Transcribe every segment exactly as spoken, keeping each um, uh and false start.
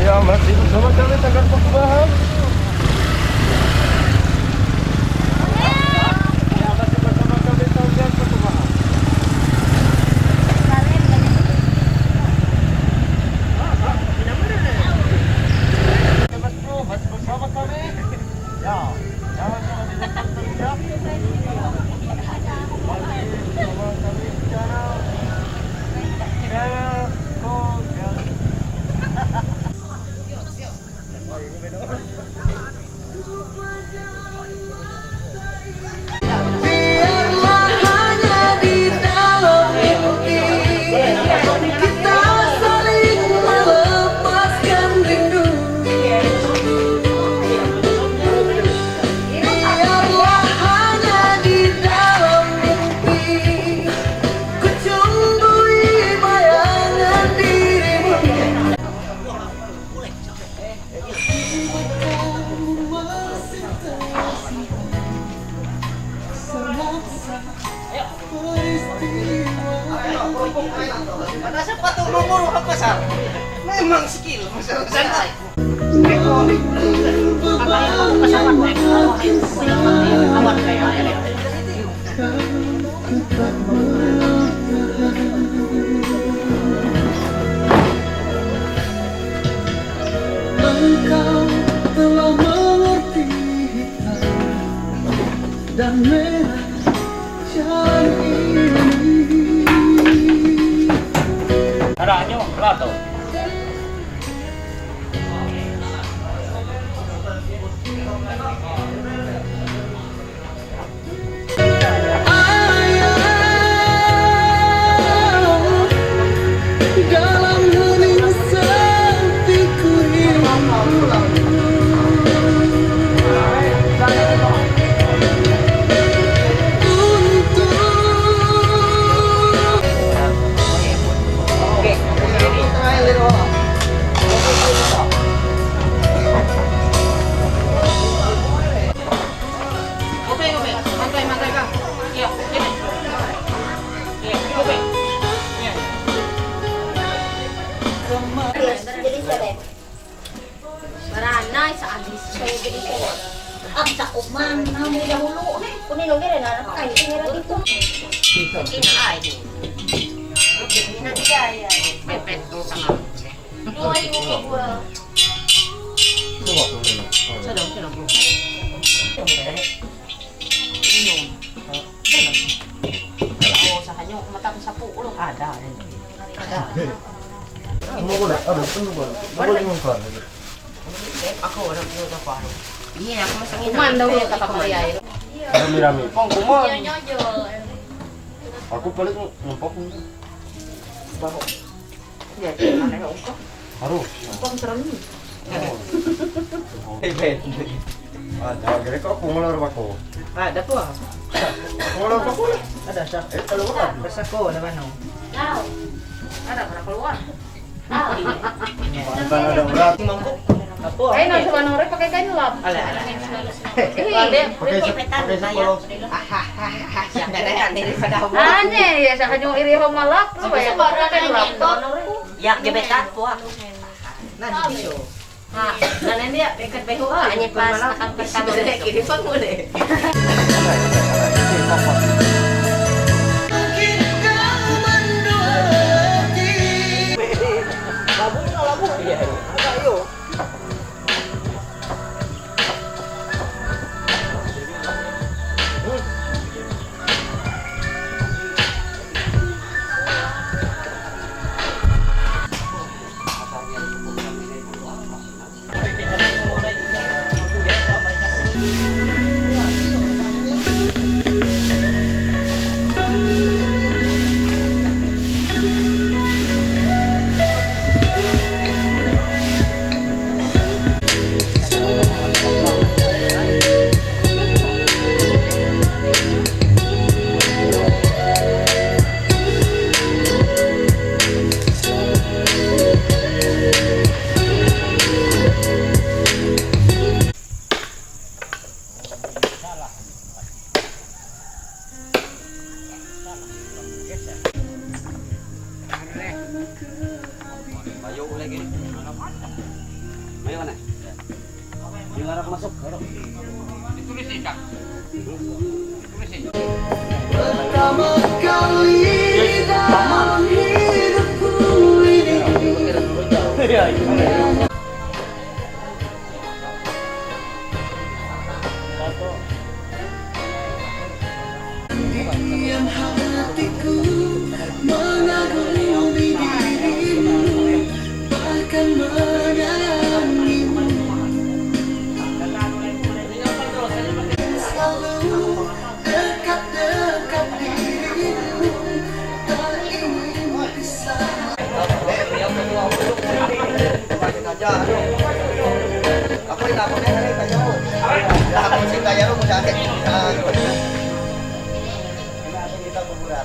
Ya, masih bersama kami Sanggar Paku Baham. Ya, masih bersama kami Sanggar Paku Baham. Masih bersama kami. Ya, ya, ya, ya. Biarlah hanya di dalam mimpi kita saling melepaskan rindu. Biarlah hanya di dalam mimpi ku cumbui bayangan dirimu. Mataas ang pato, mamuro ka pa sa. Memang skill, masalah. Engkau telah mengerti hitam dan merah jalan ini. Ada anyo, plato. Ayah, dalam hening sepi ku rindu. Untuk Oke, oke. Santai, santai, Kang. Iya, gini. Iya, oke. Iya. Jadi siapa ya? Barana, sa abis saya jadi siapa? Ang sakop man, ang may dahulu. Kunin, okay na, nakakain, tinira dito. Sige na, ay. Hindi na siya, ay, ay. May pet ko sa mga. Lumayo ko ba? Sa daw, sa daw. Inom. Oo, sa kanyo, matapos sa pulo. Ah, dahil. Ano ko na? Ano? Ano ba? Ano ba yung mga Ako, wala po sa paro. Hindi, ako masangin. Kuman daw yung katakamariay. Rami-rami. Pang kuman. Ako pala kung nampak mo. Baho. Hindi, ano yung ko? Aro. Pang sarami. Hey, Ben. Ah, dahil ko, kung wala ba ko? Ah, dapo ah. Kung wala ba ko? Ada siya. Eh, talo ka. Basta ko, wala ba no? Ada, para keluar. Ang tanah darurat. Mangkok. Apo. Ay, nasa manore, pakay kayo lap. Ala, ala. Eh, Pakay sa, pakay sa polo. Dere, dere pa daw. Ah, niya, ya, sa kanyang iri ho malap, no, eh. Sa barang na ito. Yak, gebetan po ako. Nandito. Ha, nanan niya, pekat beho, ah. Ani pas, nakang pertama. Dere, kiri pa mo, eh. Mayo, ulay, gini. Mayo ka na. Yung harap masok, pero. Ito na siya. Ito na siya. Pertama kali dalam hidupku ini, diam hatiku mengagumi dirimu, bahkan menyayangimu. Selalu dekat-dekat dirimu, tak ingin pisah. Ako rin, ako rin, ako rin, tayo. Ako rin, tayo, mo sa akin. Ah, ano, kita po muna.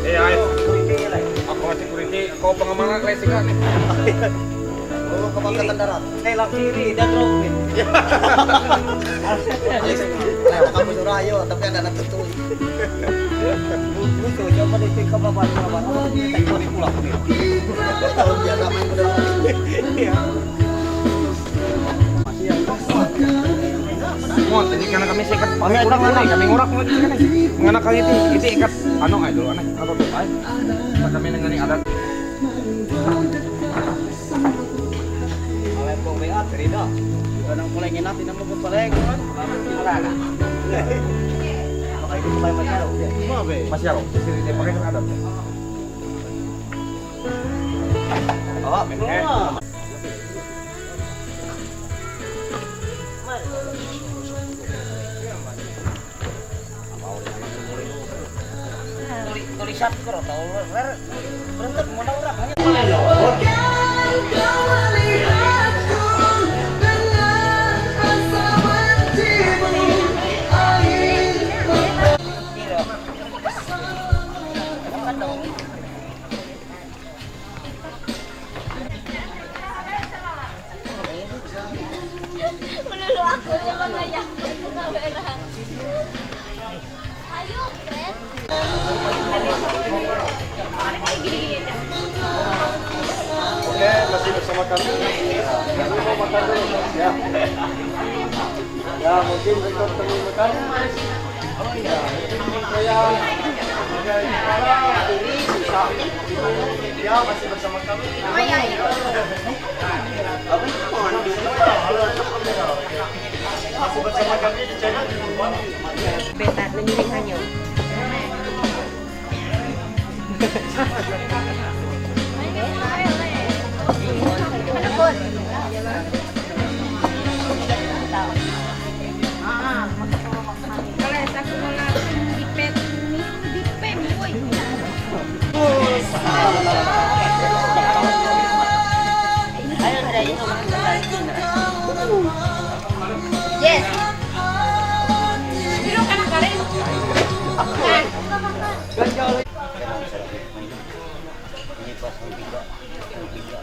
Eh, ay. Ako nga security, ako pang mga klase ka ni. Oo, kapag katandaran. Kay lang siri, dan Robin. Ay, baka mo surayo, tapi ada natutuloy. Gusto, siya pa rin yung kababa, kababa. Ano yung tayo ni pula ko niya? Ito, yan naman yung dalawa. Mo, hindi ka na kami sikat. Kami urak na, kami urak na, kami. Mga nakangiti, hindi ikat. Ano, idol, ano, ano to, ay? Sa kami nang nani adat. Malay po, may at, rida. Anong kulay niya natin ang magpapalay, kuwan? Wala na. Baka hindi ko kayo masyado. Mabe. Masyado. Kasi hindi pa kayo adat. Oo, may mga. Tulisan ko rin, berhenti mo na urak. Maluluwa ako sa mga yakap sa kamera. Ayun, friend. Okay, masih bersama kami. Ya, mungkin record teman-teman. Beta, nangiling hanyo. Ano po? Guys, ako mga dipet. Dipet, boy. Yes. Pero ka na ka rin. Yan ang sarap. Ini pas ang biga. Ang biga.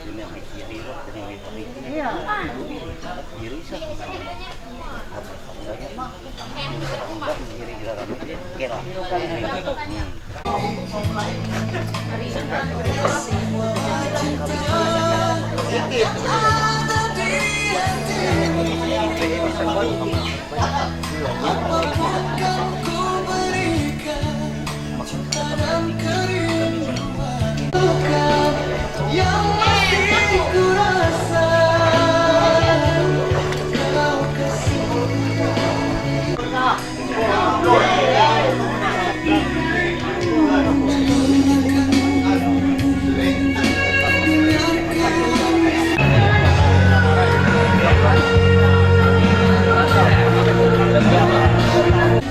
Yun yung may hirap, yun yung may pakikita. Hirap siya. Hirap, hirap, hirap. Kira. Hmm.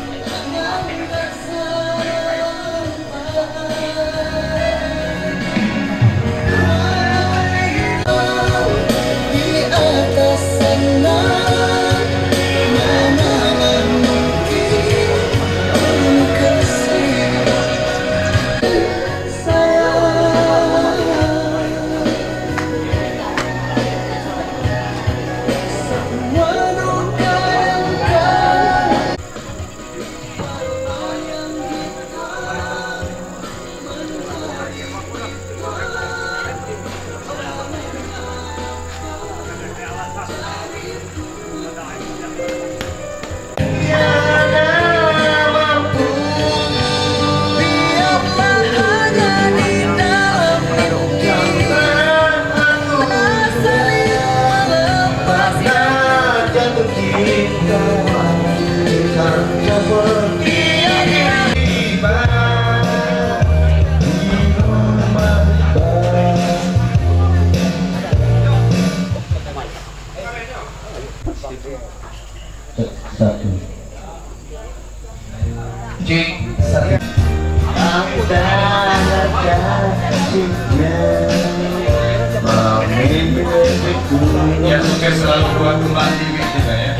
Ya, succes a la locura con más límite, ¿eh?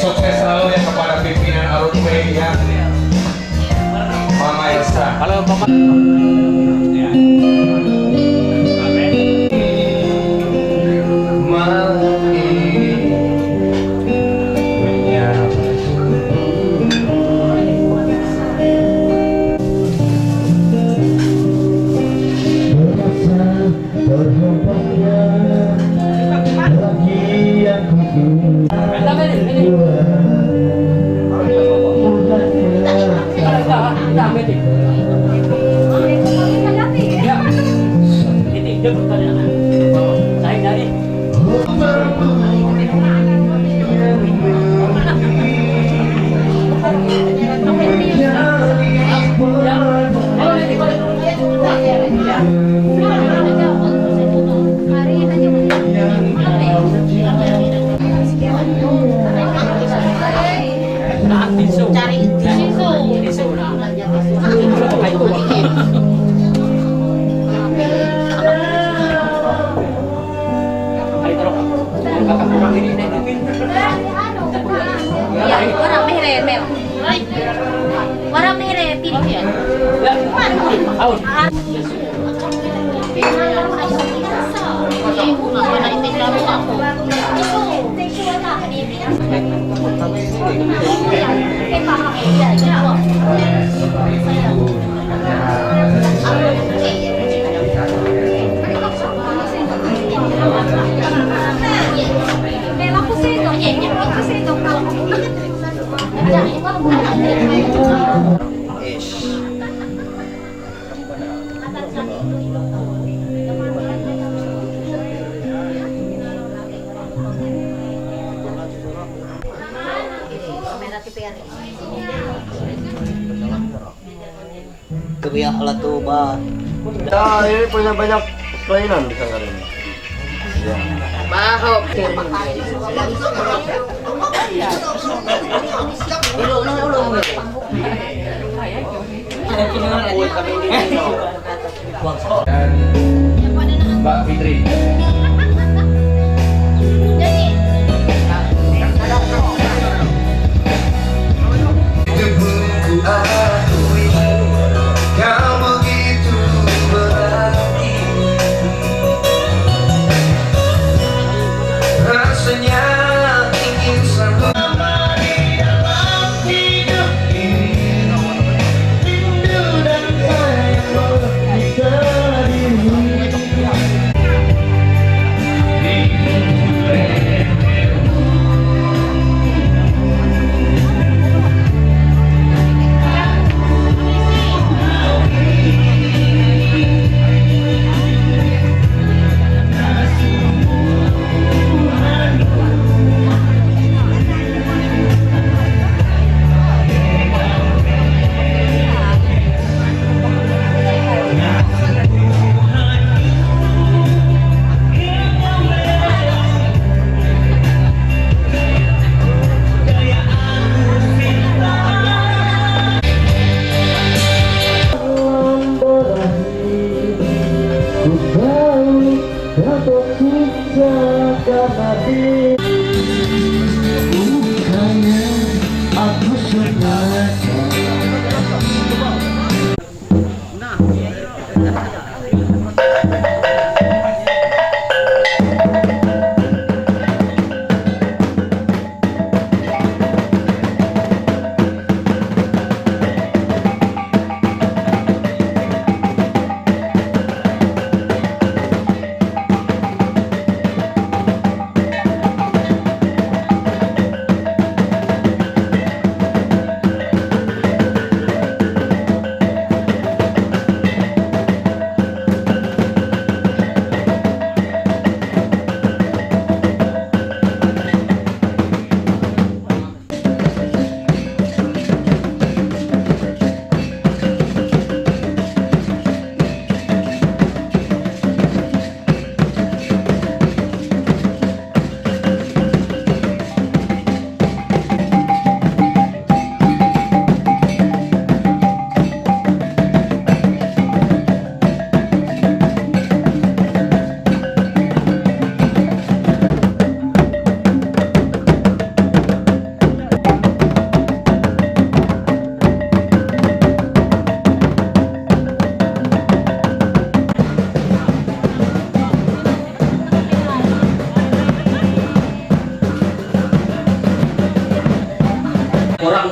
Succes a la locura para Pipina Arutmedia. Mama Elsa. Halo, Mama. Wara mehre meo. Wara mehre piri. Kebaya ala tu ba. Dah, ini punya banyak kelainan sekarang. Ya. Mahok. Ulo, ulo, ulo. Dan Mbak Fitri. Kau begitu berarti. Rasanya ingin selalu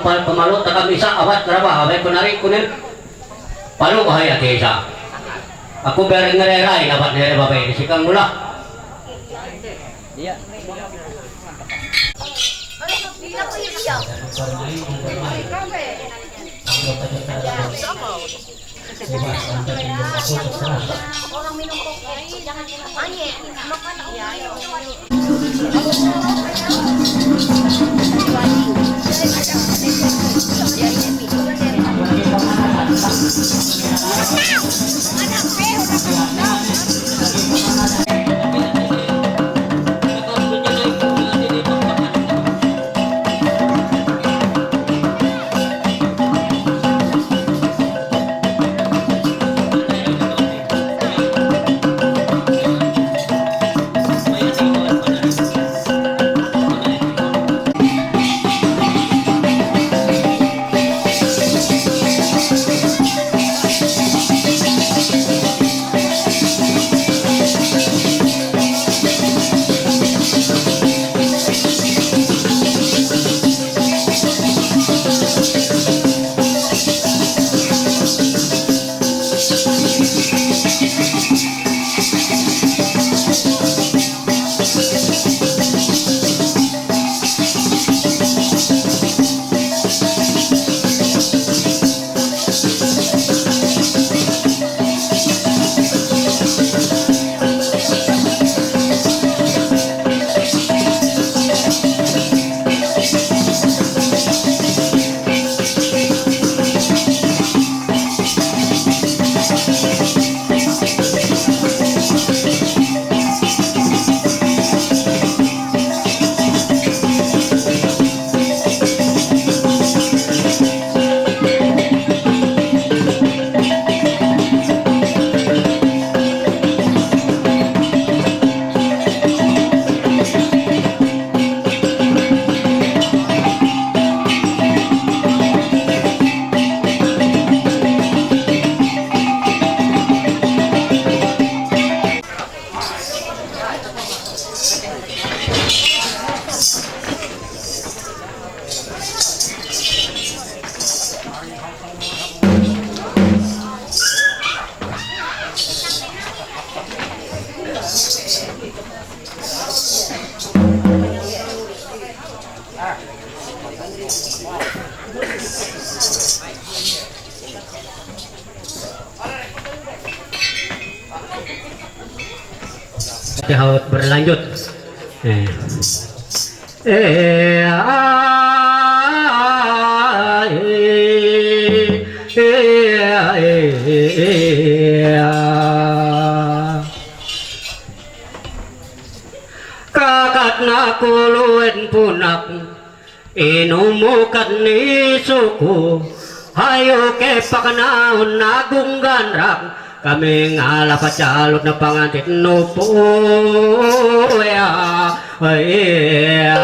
Պա-, պամալո տակամիսա ավատ կրավա հավե կունարի կունեն պալո վահայա կեզա։ Ակու բերները ռայ նավատները բաբե, շիկան գուլա։ Berlanjut. Eh. Eh, ah, eh, eh, eh, eh, ah. Kakatna kuluen punak, inumukat ni suku, hayo ke paknaun nagungan rak, kami ngala pacalot na pangantit nupu, ya, ya.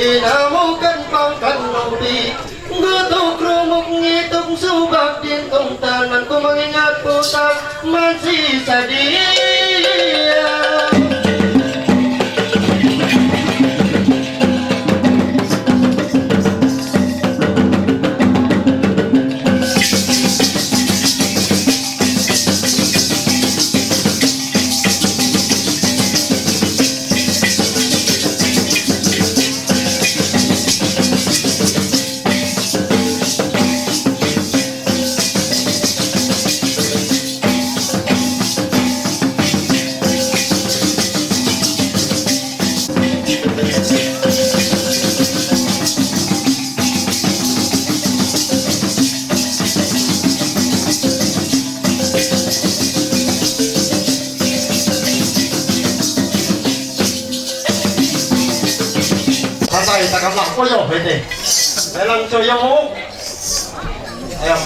Inamukkan pangkan nubi, gutuk rumuk ngitung subak dintung tanan kumang ingat putak mansi sadia. Hata ita kama koyo hete. Dalam coyo mo. Ayo.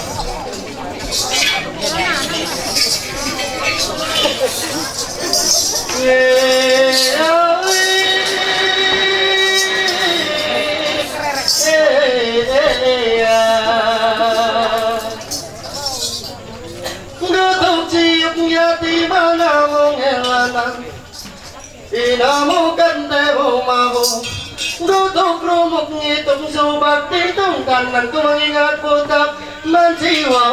Gutuk ciup nyati mana mong elana. Inamu kante bumabu. Gutuk rumuk ngitung subak ditung kanan ku mengingat putak manjiwa.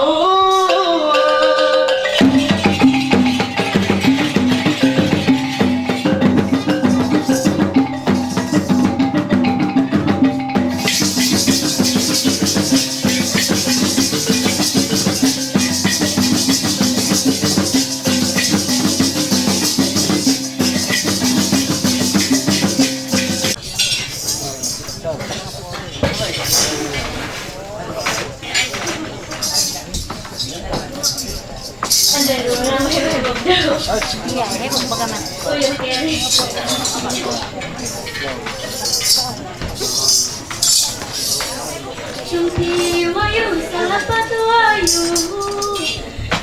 Chumpi wayu salapat wayu,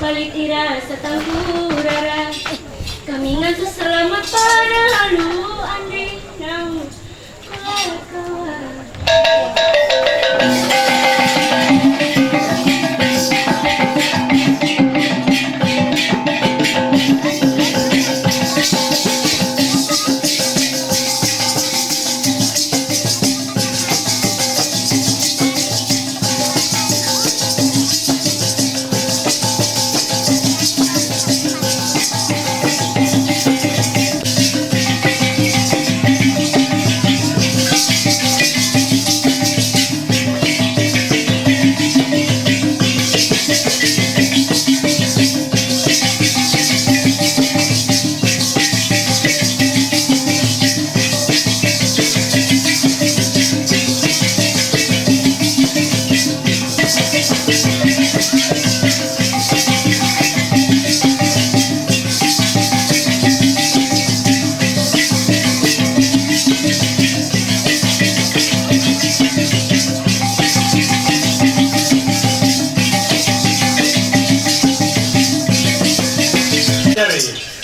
palit ira sa tangkurara. Kami ngan sa salamat para halu andi nang kuat-kuat.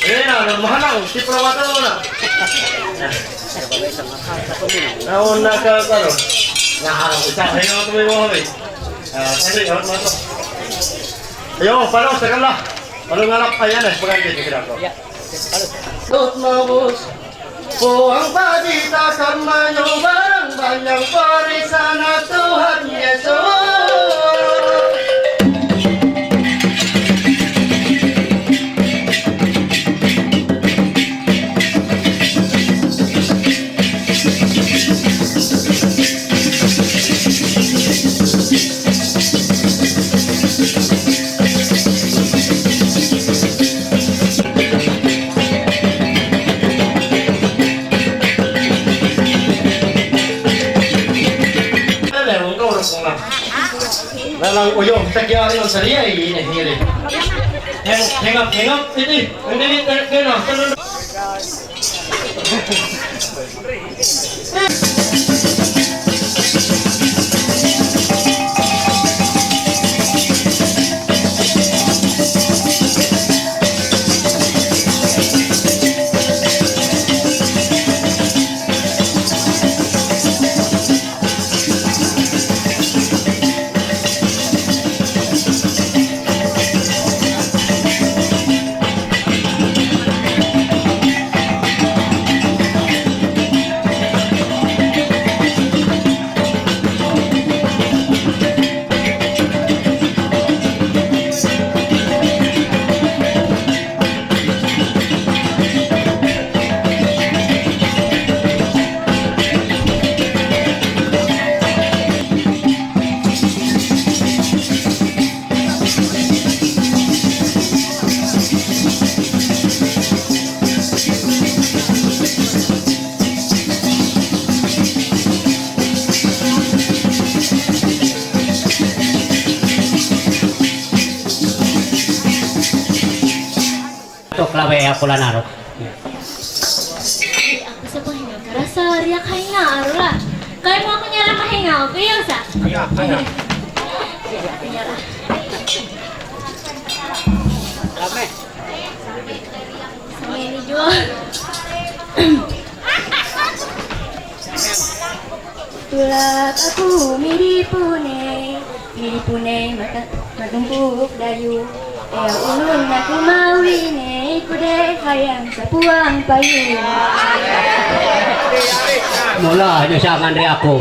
Ena, no, mahana, si probata na. Na, ona ka, karo. Na, hara, usa, hei, no, tuwe, wahawe. Ah, ene, hot mato. Yo, palo, sakala. Palo, ngalap, ayan, eh, pakai dia, kira ko. Tot mabos. Puang padi takam mayo barang banyak barisan Tuhan Yesus. Lalang uyong, tagyari ang sariya, eh, ini, ini. Hang, hang up, hang up, ini. Ini, ini, ini, ini. Eakulan arok. Aku sa pahinga, karasa riak hahinga, arula. Kaya mo ako niya lang mahinga, okay, sa? Sa may ni Juan. Tulak aku miripune, miripune mata madumpuk dayu. Ea ulun aku mawine, kude hayang sapuang payu. Mula hanya sangan ri aku.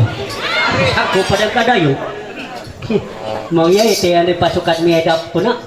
Aku pada kadayu. Mau ya itu yang dipasukan miedap kuna.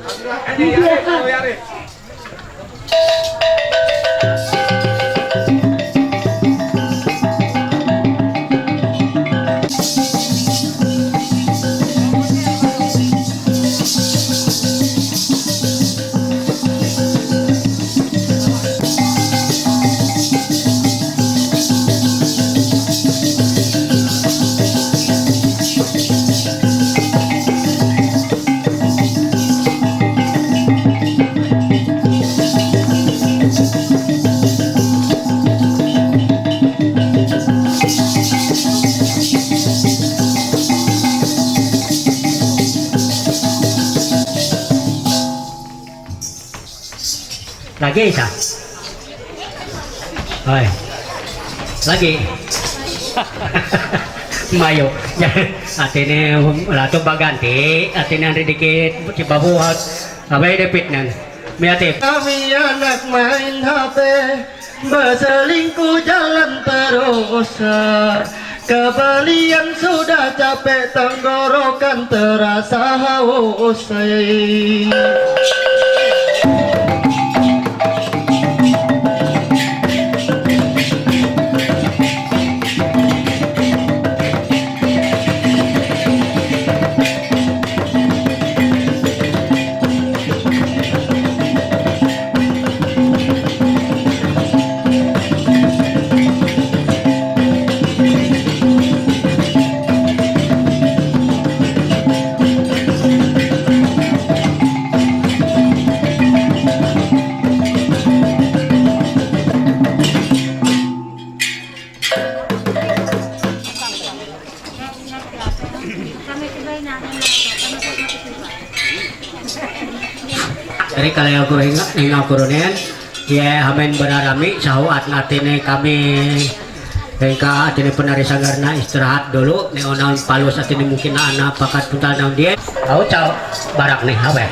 Lagi isa. Ay. Lagi. Mayo. Atene, um, lato bagante. Atene andre dikit cibabuhat. Abay depit nan. Miate. Kami anak main H P, berselingkuh jalan terus. Kebelian sudah capek, tenggorokan terasa haus. Jadi kalau yang kurang ingat, ingat kurunin, ya, hamen berarami, sahu atna tene kami, engka atene penari sanggarna istirahat dulu, ne onaun palus atene mungkin anak pakat puntal naun dia. Au, ciao, barak nih, apa ya?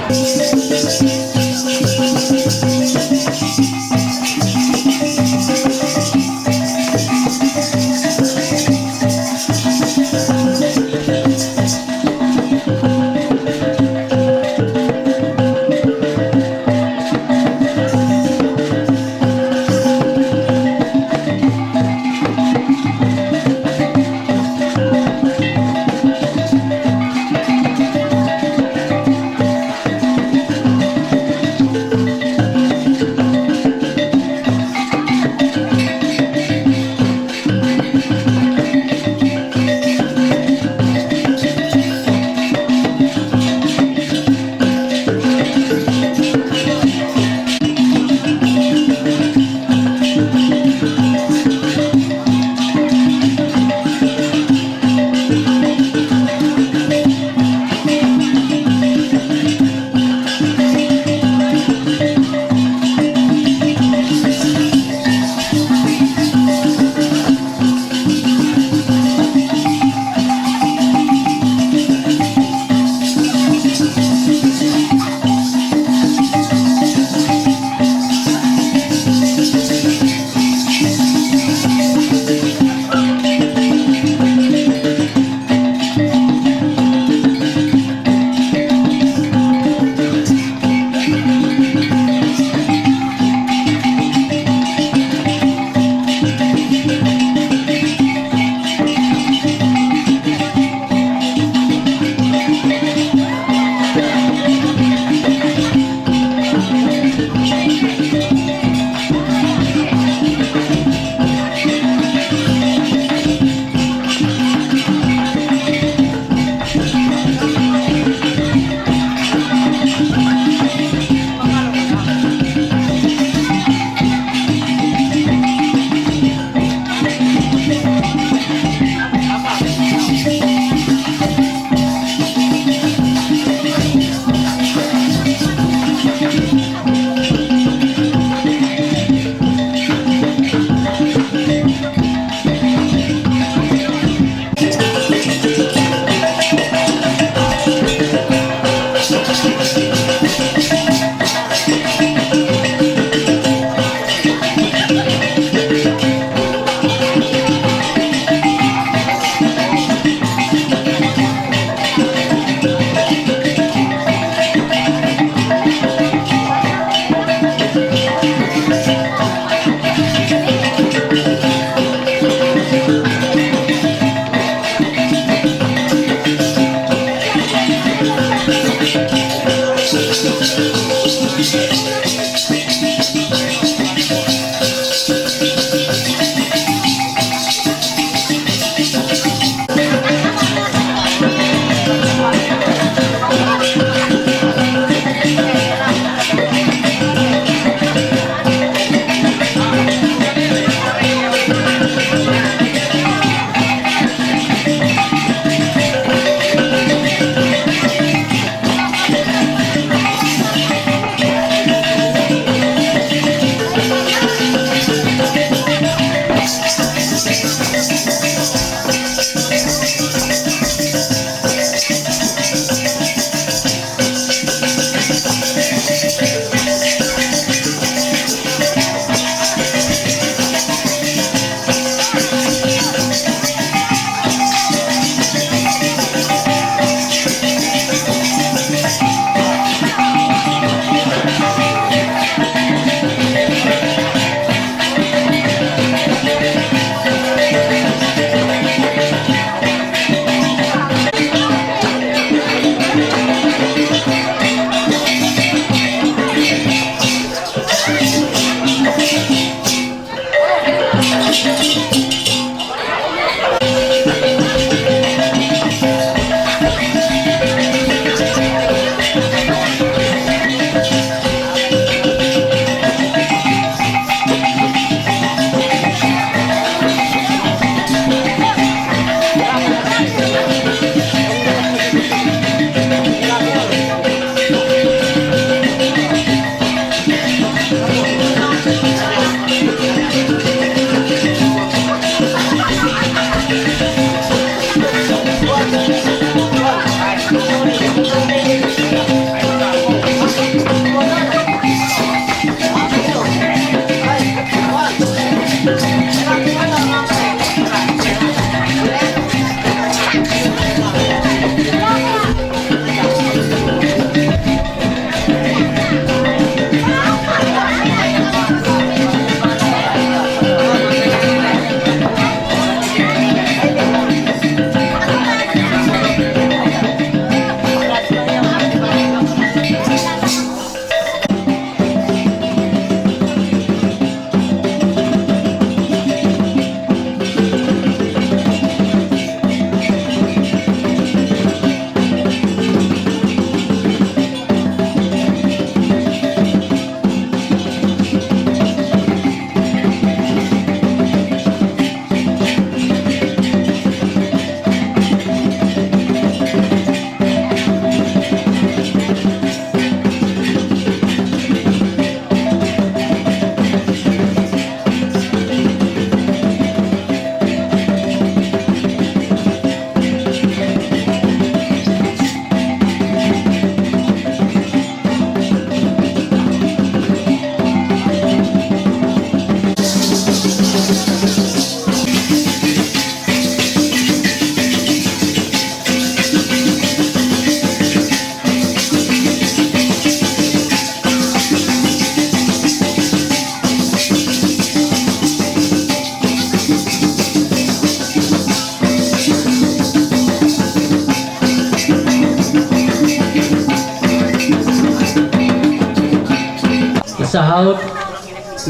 Sahut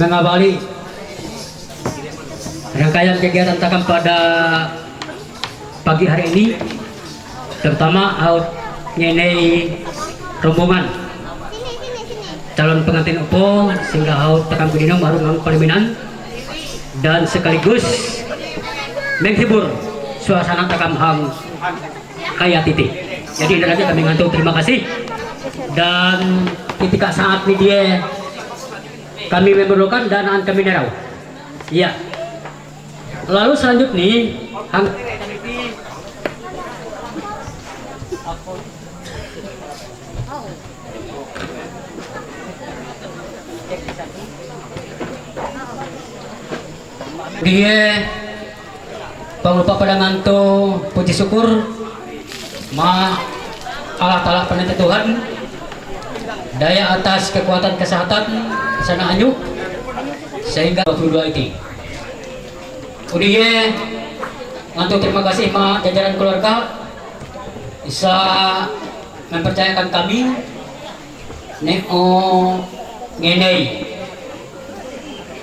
mengawali rangkaian kegiatan takam pada pagi hari ini, terutama haut ngenei rombongan calon pengantin upo, sehingga haut takam gudino marung ang pelaminan dan sekaligus menghibur suasana takam hang kaya titi. Jadi ini lagi kami ngantuk, terima kasih. Dan ketika saat ini dia kami memerlukan danaan kami nerau. Iya. Lalu selanjutnya hang dia Panglupa pada nganto puji syukur ma Allah Ta'ala penente Tuhan, daya atas kekuatan kesehatan sana anyu sehingga dua puluh dua iti. Udiye nganto terima kasih ma jajaran keluarga bisa mempercayakan kami neo ngenei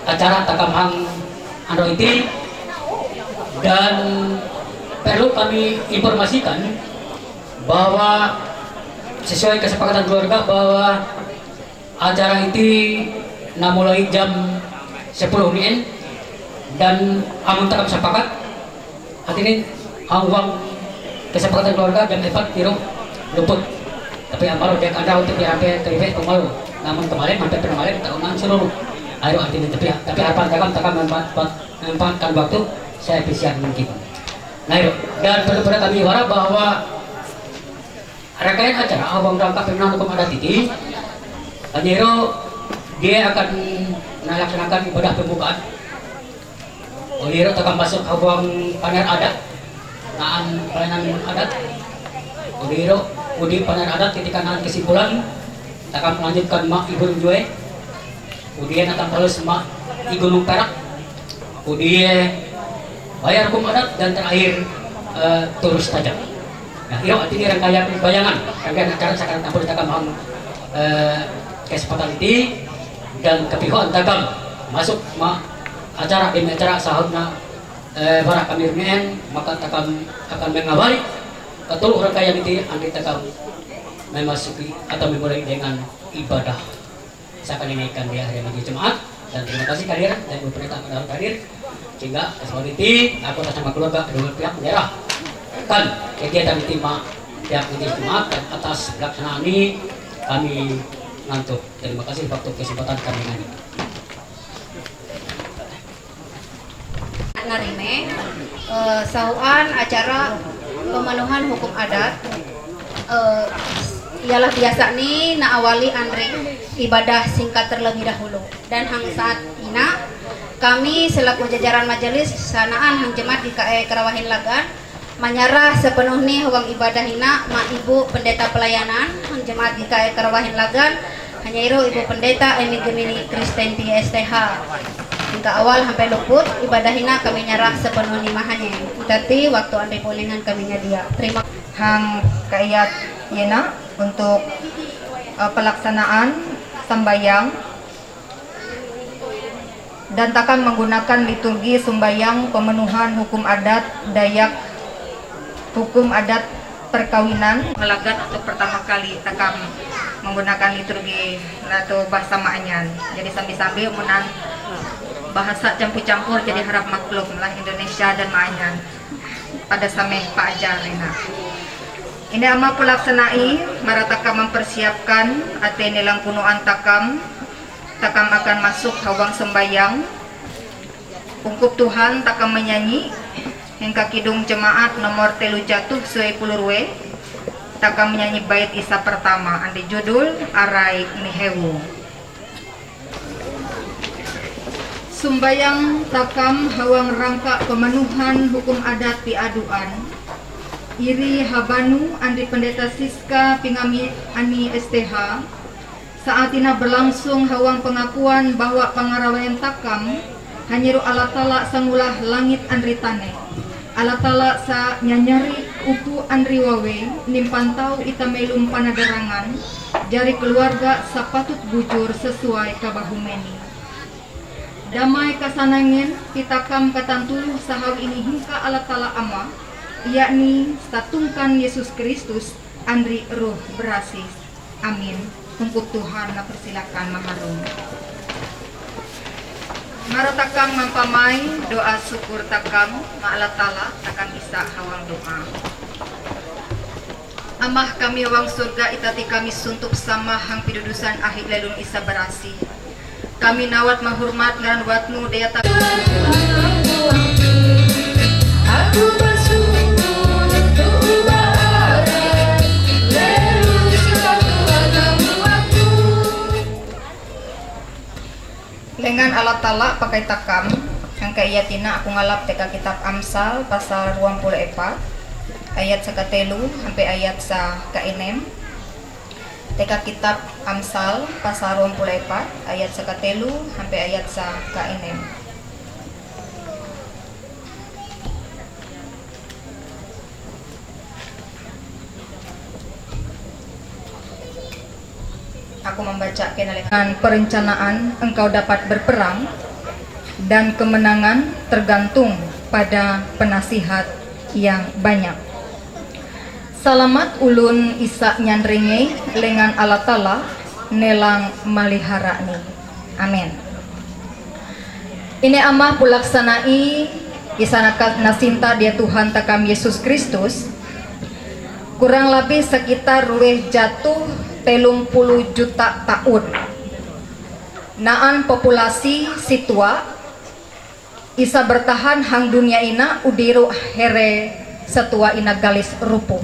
acara takam hang ano iti. Dan perlu kami informasikan bahwa sesuai kesepakatan keluarga bahwa acara iti na mulai jam sepuluh mien dan amun takam sepakat. Artinya, awang kesepakatan keluarga jam empat tiro luput. Tapi amaru dia kada untuk dia hampir teribe pemalu. Namun kemarin hampir pernah malam tak unan seluruh. Ayo artinya tapi tapi harapan takam takam mempan- mempanfaatkan waktu saya efisien mungkin. Nah, itu. Dan perlu pada kami harap bahwa rangkaian acara abang rangka pimpinan hukum adat ini, Panjero dia akan melaksanakan ibadah pembukaan. Uliro takam masuk hawang paner adat, naan pelayanan adat. Uliro udi paner adat ketika naan kesimpulan, takam melanjutkan ma ibu jue. Kemudian akan terus ma igunung perak. Kemudian bayar hukum adat dan terakhir eh, terus tajam. Nah, iyo artinya rangkaian bayangan, rangkaian acara sekarang tampil takam hang eh, kesempatan ini dan kepihoan takam masuk ma acara di acara sahutna eh, para kami maka takam akan mengawali ketul rangkaian ini andi takam memasuki atau memulai dengan ibadah. Saya akan naikkan dia hari minggu Jumat dan terima kasih hadir dan beberapa pada hadir sehingga seperti ini aku atas nama keluarga kedua pihak menyerahkan kegiatan ini ma pihak minggu Jumat dan atas pelaksanaan ini kami ngantuk. Terima kasih waktu kesempatan kami ngantuk. Narime, eh, sahuan acara pemenuhan hukum adat, eh, ialah biasa ni na awali anri ibadah singkat terlebih dahulu. Dan hang saat ina, kami selaku jajaran majelis sanaan hang jemaat di K E Karawahin Lagan, manyarah sepenuh ni huang ibadah ina ma ibu pendeta pelayanan hang jemaat di K E Karawahin Lagan, hanya iru ibu pendeta emi gemini Kristen P S T H. Hingga awal sampai luput ibadah ina kami nyarah sepenuh ni mahanya. Tetapi waktu andai bolingan kami nyadia. Terima Hang kaiyat yena untuk uh, pelaksanaan sambayang dan takkan menggunakan liturgi sembahyang pemenuhan hukum adat Dayak, hukum adat perkawinan. Melagat untuk pertama kali takkan menggunakan liturgi atau bahasa Maanyan. Jadi sambil-sambil menang bahasa campur-campur jadi harap maklum lah Indonesia dan Maanyan pada sameh Pak Ajar ini. Ini ama pelaksanai mara takam mempersiapkan ate nilang punuan takam takam akan masuk hawang sembayang. Ungkup Tuhan takam menyanyi hingga kidung jemaat nomor telu jatuh sue puluh rue takam menyanyi bait isa pertama andi judul Arai Nihewu. Sumbayang takam hawang rangka pemenuhan hukum adat piaduan. Iri habanu andi pendeta Siska pingami ani S T H. Saat ina berlangsung hawang pengakuan bahwa pangarawayan takam hanyiru Allah Ta'ala sangulah langit andri tane. Allah Ta'ala sa nyanyari Uku anriwawei nimpantau ita melum panadarangan, jari keluarga sapatut bujur sesuai kabahumeni. Damai kasanangen, pi takam katantuluh sahawi ini hingka Allah Ta'ala Ama, yakni statungkan Yesus Kristus, anri Roh Berasis. Amin. Ungkup Tuhan, na persilakan maharung. Mara takam mampamai doa syukur takam, ma Allah Ta'ala takam isa hawang doa. Amah kami hawang surga, itati kami suntup sama hang pidudusan ahi lelum isa barasi. Kami nawat mahurmat ngaran watnu dayata. Lengan Allah Ta'ala pakai takam, hangka iyatina aku ngalap teka kitab Amsal pasal ruang puluh epat, ayat sakatelu sampai ayat sa kaenem. Teka kitab Amsal pasal ruang puluh epat, ayat sakatelu sampai ayat sa kaenem. Aku membaca kenalehan. Dengan perencanaan engkau dapat berperang, dan kemenangan tergantung pada penasihat yang banyak. Salamat ulun isa nyanrenge lengan Allah Ta'ala nelang maliharani. Amin. Ini amah pulaksanai isa naka-, nasinta dia Tuhan takam Yesus Kristus, kurang lebih sekitar rueh jatuh telung puluh juta tahun. Naan populasi situa isa bertahan hang dunia ina udiru here setua ina galis rupuh.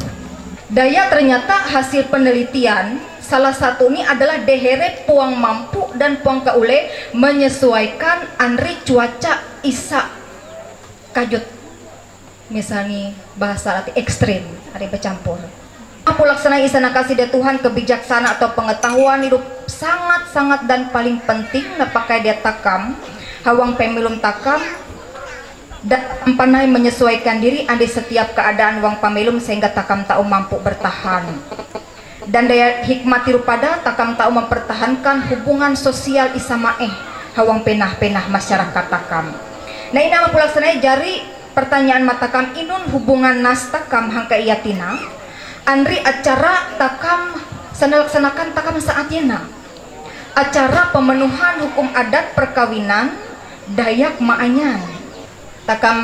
Daya ternyata hasil penelitian, salah satu ini adalah dehere puang mampu dan puang kaule menyesuaikan anri cuaca isa kajut. Misalnya bahasa arti ekstrim, ada bercampur. Aku laksana isa nakasi dia Tuhan kebijaksana atau pengetahuan hidup sangat-sangat dan paling penting napakai dia takam, hawang pemilum takam, dan panai menyesuaikan diri andi setiap keadaan wang pamilum sehingga takam tak mampu bertahan. Dan daya hikmat tiru pada takam tak mempertahankan hubungan sosial isamae hawang penah-penah masyarakat takam. Nah, ina mapulaksanai jari pertanyaan matakam inun hubungan nas takam hangka iyatina, anri acara takam sanalaksanakan takam saat yena. Acara pemenuhan hukum adat perkawinan Dayak Maanyan. Takam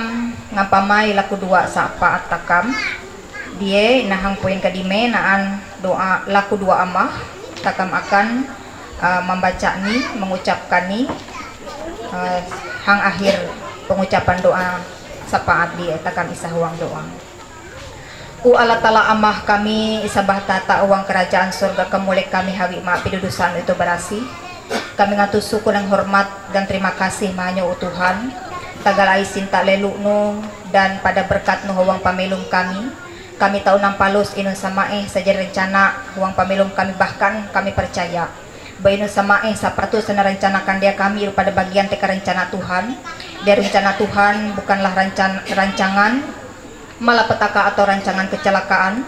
ngampamai laku dua sapaat takam. Die nahang poin kadime naan doa laku dua amah. Takam akan uh, membaca ni, mengucapkan ni uh, hang akhir pengucapan doa sapaat die takam isa huang doa. U Allah Ta'ala amah kami, isabah tata uang kerajaan surga kemulek kami hawi ma pidudusan itu berasi. Kami ngatu syukur dan hormat dan terima kasih mahanyo u Tuhan. Tagal ai sinta lelu nu dan pada berkat nu hawang pamelum kami. Kami tahu nampalus inun samae saja rencana hawang pamelum kami, bahkan kami percaya bahwa inun samae sapatut sana rencanakan dia kami pada bagian teka rencana Tuhan. Dia rencana Tuhan bukanlah rancan-, rancangan malapetaka atau rancangan kecelakaan,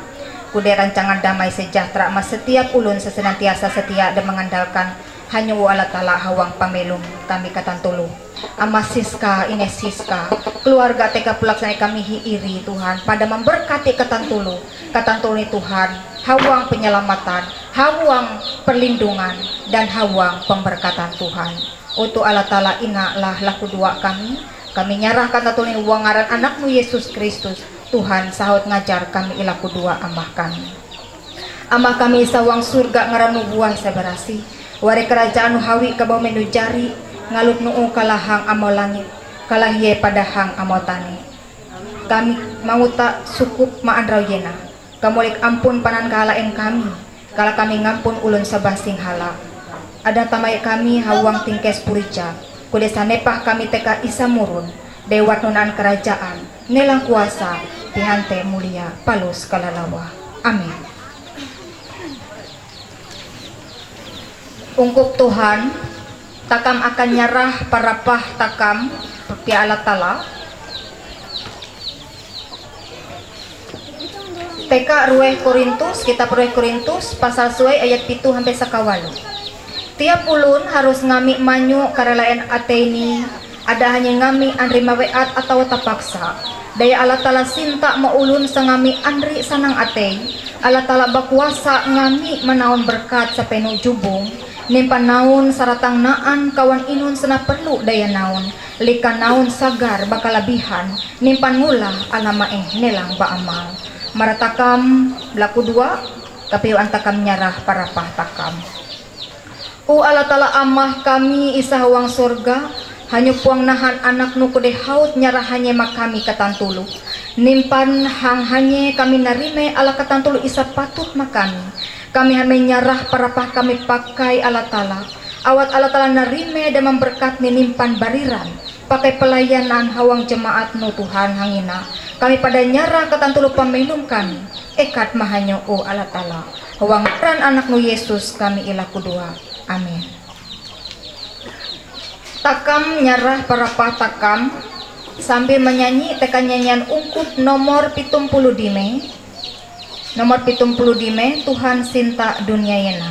kude rancangan damai sejahtera ma setiap ulun sesenantiasa setia dan mengandalkan hanya u Allah Ta'ala hawang pamelum kami katantulu. Ama Siska, Ine Siska, keluarga teka pelaksana kami hi iri Tuhan, pada memberkati katantulu, katantulu ni Tuhan, hawang penyelamatan, hawang perlindungan, dan hawang pemberkatan Tuhan. Utu Allah Ta'ala ina lah laku dua kami, kami nyarahkan tatulin uang ngaran anakmu Yesus Kristus, Tuhan sahut ngajar kami ilaku dua amah kami. Amah kami sawang surga ngaran nu buah sabarasi, ware kerajaan nu hawi kabau menu jari, ngalut nu kalahang amau langit, kalahie padahang amau tani. Kami mau tak sukup ma andrau yena. Kamulik ampun panan kahalaen kami, kala kami ngampun ulun sabah sing hala. Ada tamai kami hawang tingkes purija, kude sanepah kami teka isa murun, dewat nunaan kerajaan, nelang kuasa, pihante mulia, palus kalalawa. Amin. Ungkup Tuhan, takam akan nyarah parapah takam pia Allah Ta'ala. Տեկա Ռուեհ Կորինտուս, կիտապ Ռուեհ Կորինտուս, պասալ սուեյ, այետ պիտու համպե սակավալու։ Տիապ ուլուն հարուս նամի մանյու կարալայեն ատեյնի, ադահանյի նամի անրիմավե ատ ատաոտապակսա։ Դե ալատալա սինտա մը ուլուն սա նամի անրի սանան ատեյ, ալատալա բակուասա նամի մնաուն բրկատ սա պենու ջուբու, նեմպանաուն սարատան նաան կավան ինուն սնա պրլու դեյանաուն, լիկանաուն սագար բակալա բիհան, նեմպան մուլա ալամա է նելան բա ամալ։ Մարատակամ լակուդուա, կապեու անտակամ նյարահ պարապահտակամ։ Ու ալատալա ամահ կամի իսահուան սորգա, հանյու պուան նահան անակ նուկուդե հաուտ նյարահանյե մակամի կտանտուլու։ Նեմպան հան հանյե կամի նարիմե ալա կտանտուլու իսա պատուտ մակամի, կամի համե նյարահ պարապահ կամի պակկայ ալատալա, ավատ ալատալա նարիմե դեման բրկատնի նեմպան բարիրան, պակայ պլայանան հաուան ջմաատ նոտու հան հանինա, կամի պադա նյարահ կտանտուլու պամելում կամի, էկատ մահանյու ու ալատալա, հաուան կրան անակ նու Եսուս կամի իլա կուդուա։ Ամեն։ Տակամ նյարահ պարապա տակամ, սամբի մնյանի տեկանյանյան ունկուտ նոմոր պիտում պուլուդիմե, նոմոր պիտում պուլուդիմե, տուհան սինտա դունյայենա։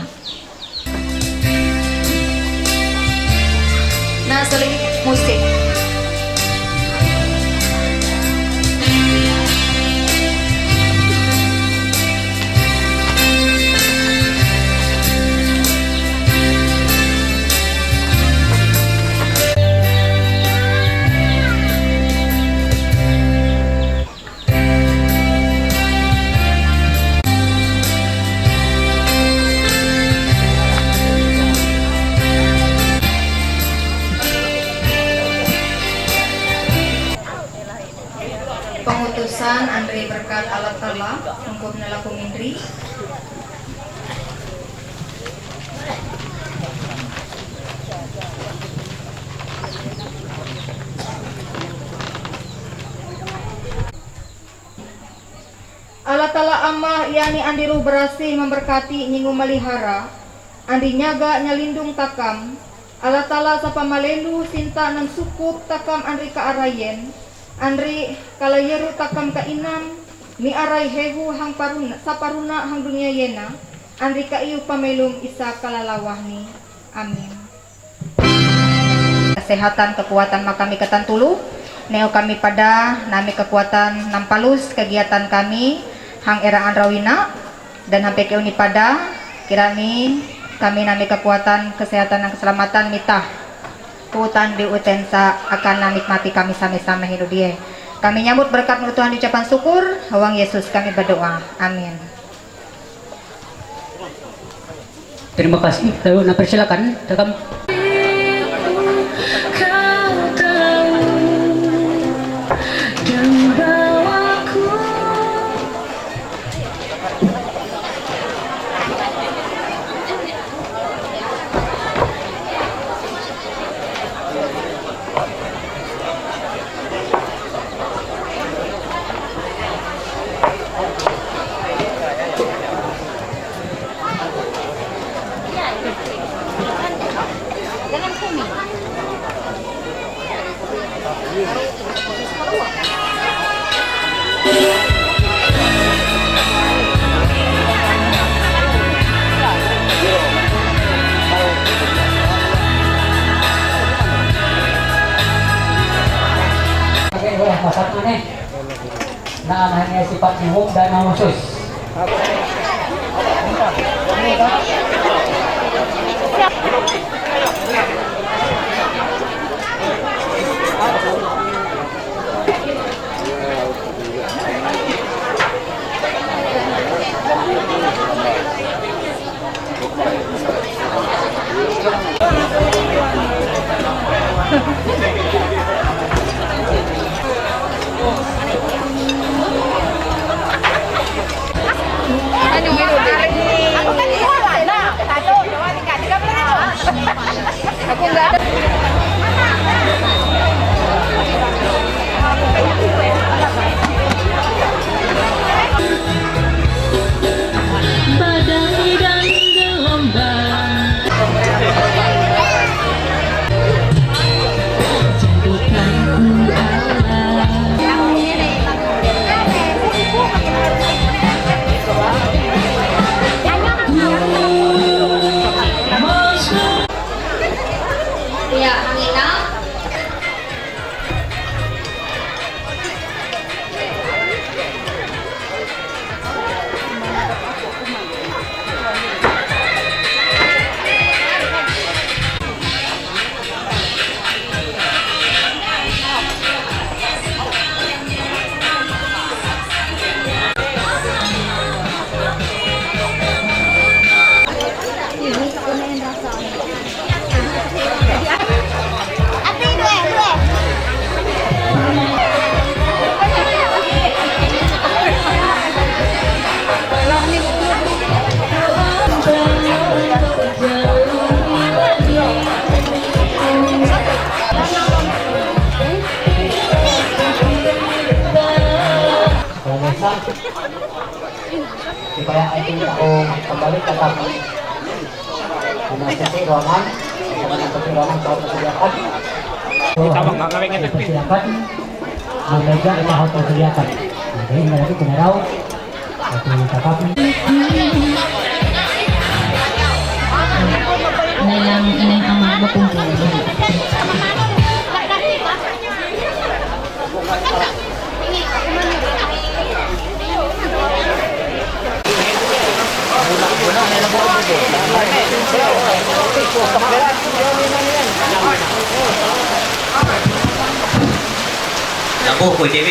Նասլի մուսիկ։ Պահոտոսան անրի բրկատ ալատալա, ունկոպ նլակում ինրի։ Ալատալա ամա յանի անդիրու բրասի մմբրկատի նինու մալի հարա, անդի նյագա նյալինդուն տակամ, ալատալա սապամալելու սինտա ննսուկուպ տակամ անրի կա արայեն, անրի կալայերու տակամ կա ինամ, մի արայ հեղու հանգ պարուն-, սա պարունա հանգրունյա յենա, անրի կա իու պամելում իսա կալալա վահնի։ Ամին։ Սեհատան կկուատան մակամի կտան տուլու, նեո կամի պադա, նամի կկուատան նամպալուս, կգիատան կամի, հան էրա անրաուինա, դեն հապեկեունի պադա, կիրամի, կամի նամի կկուատան, կսեհատան, կսլամատան միտա, կուտան լի ուտենսա, ական նամիտ մատի կամի սամի սամը հինուդի է։ Կամի նյամուտ բրկատ մրտուան իջապան սուկուր, հովան Եսուս կամի բդուա։ Ամին։ Terima kasih. Lalu nak persilakan rekam. Masak mana? Nah, hanya sifat umum dan khusus. Supaya ating taong pabalik tatap. Ano, kasi Roman, ano, kasi Roman, sa pagkakataon. Tama nga, kami nga. Ang medya, ito ang pagkakataon. Okay, malaki, kumaraw. Okay, tatap. Nalang inang ama, berkumpul. Labuh ko T V.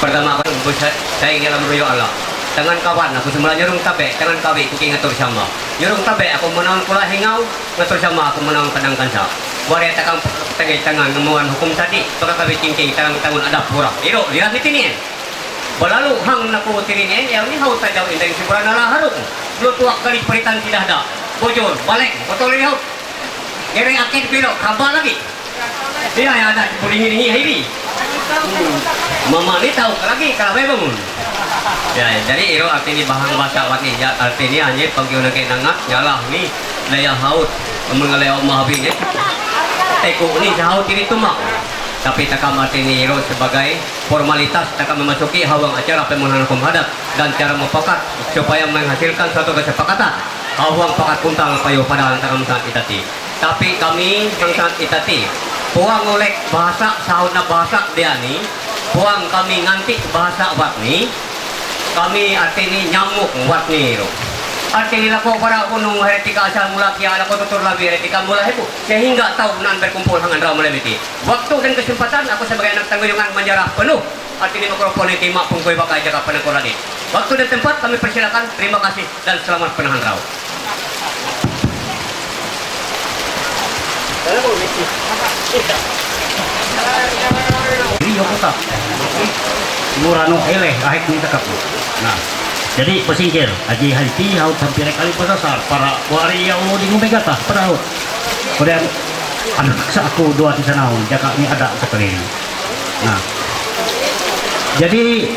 Pertama ko, saya dalam ruyo Allah. Tangan kawan, aku semula nyurung tabe, tangan kawi, kuking atur sama. Nyurung tabe, aku menang kula hingau, ngatur sama, aku menang kadang kansa. Wari takang tangai tangan, nemuan hukum tadi, baka kawi tingking, tangan tangun adap pura. Iro, lihat ni tini. Balalu hang naku tiri ni, ya ni hau tajau indeng si pura nala haruk. Lu tuak kali peritan tidak ada. Bojor, balik, botol lihat. Ngere akin piro, kaba lagi. Iya, ya ada, kuringi-ringi, ini. Mama ni tahu lagi, kalau memang. Ya, jadi iro arti ni bahang bahasa wat ni, ya, arti ni hanya pagi orang kena ngak, nyalah ni, daya haut, mengalai mahabi ni. Teku ni sahaut ini tumak. Tapi takam arti ni iro sebagai formalitas takam memasuki hawang acara pemulihan hukum adat dan cara mufakat supaya menghasilkan suatu kesepakatan. Hawang pakat kuntang payo pada takam sangat itati. Tapi kami sangat itati. Puang oleh bahasa, sauna bahasa dia ni. Puang kami nganti bahasa wat ni. Kami arti ni nyamuk wat ni ro. Arti ni lako para gunung heretika asal mula kia lako tutur labi heretika mula hebu. Sehingga tahu nan berkumpul hangan rau mulai miti. Waktu dan kesempatan aku sebagai anak tanggungan menjarah penuh. Arti ni mikrofon ni tima pungkui bakai jaga penekor lagi. Waktu dan tempat kami persilakan. Terima kasih dan selamat penahan rau. Ini yoko tak. Murano ele ahik ni takap. Nah, jadi pesingkir aji haiti haut hampir kali pasasar para wari ya ulo di ngumegata pada haut. Kemudian anak sa aku dua di sana, jaga ni ada sekali. Nah, jadi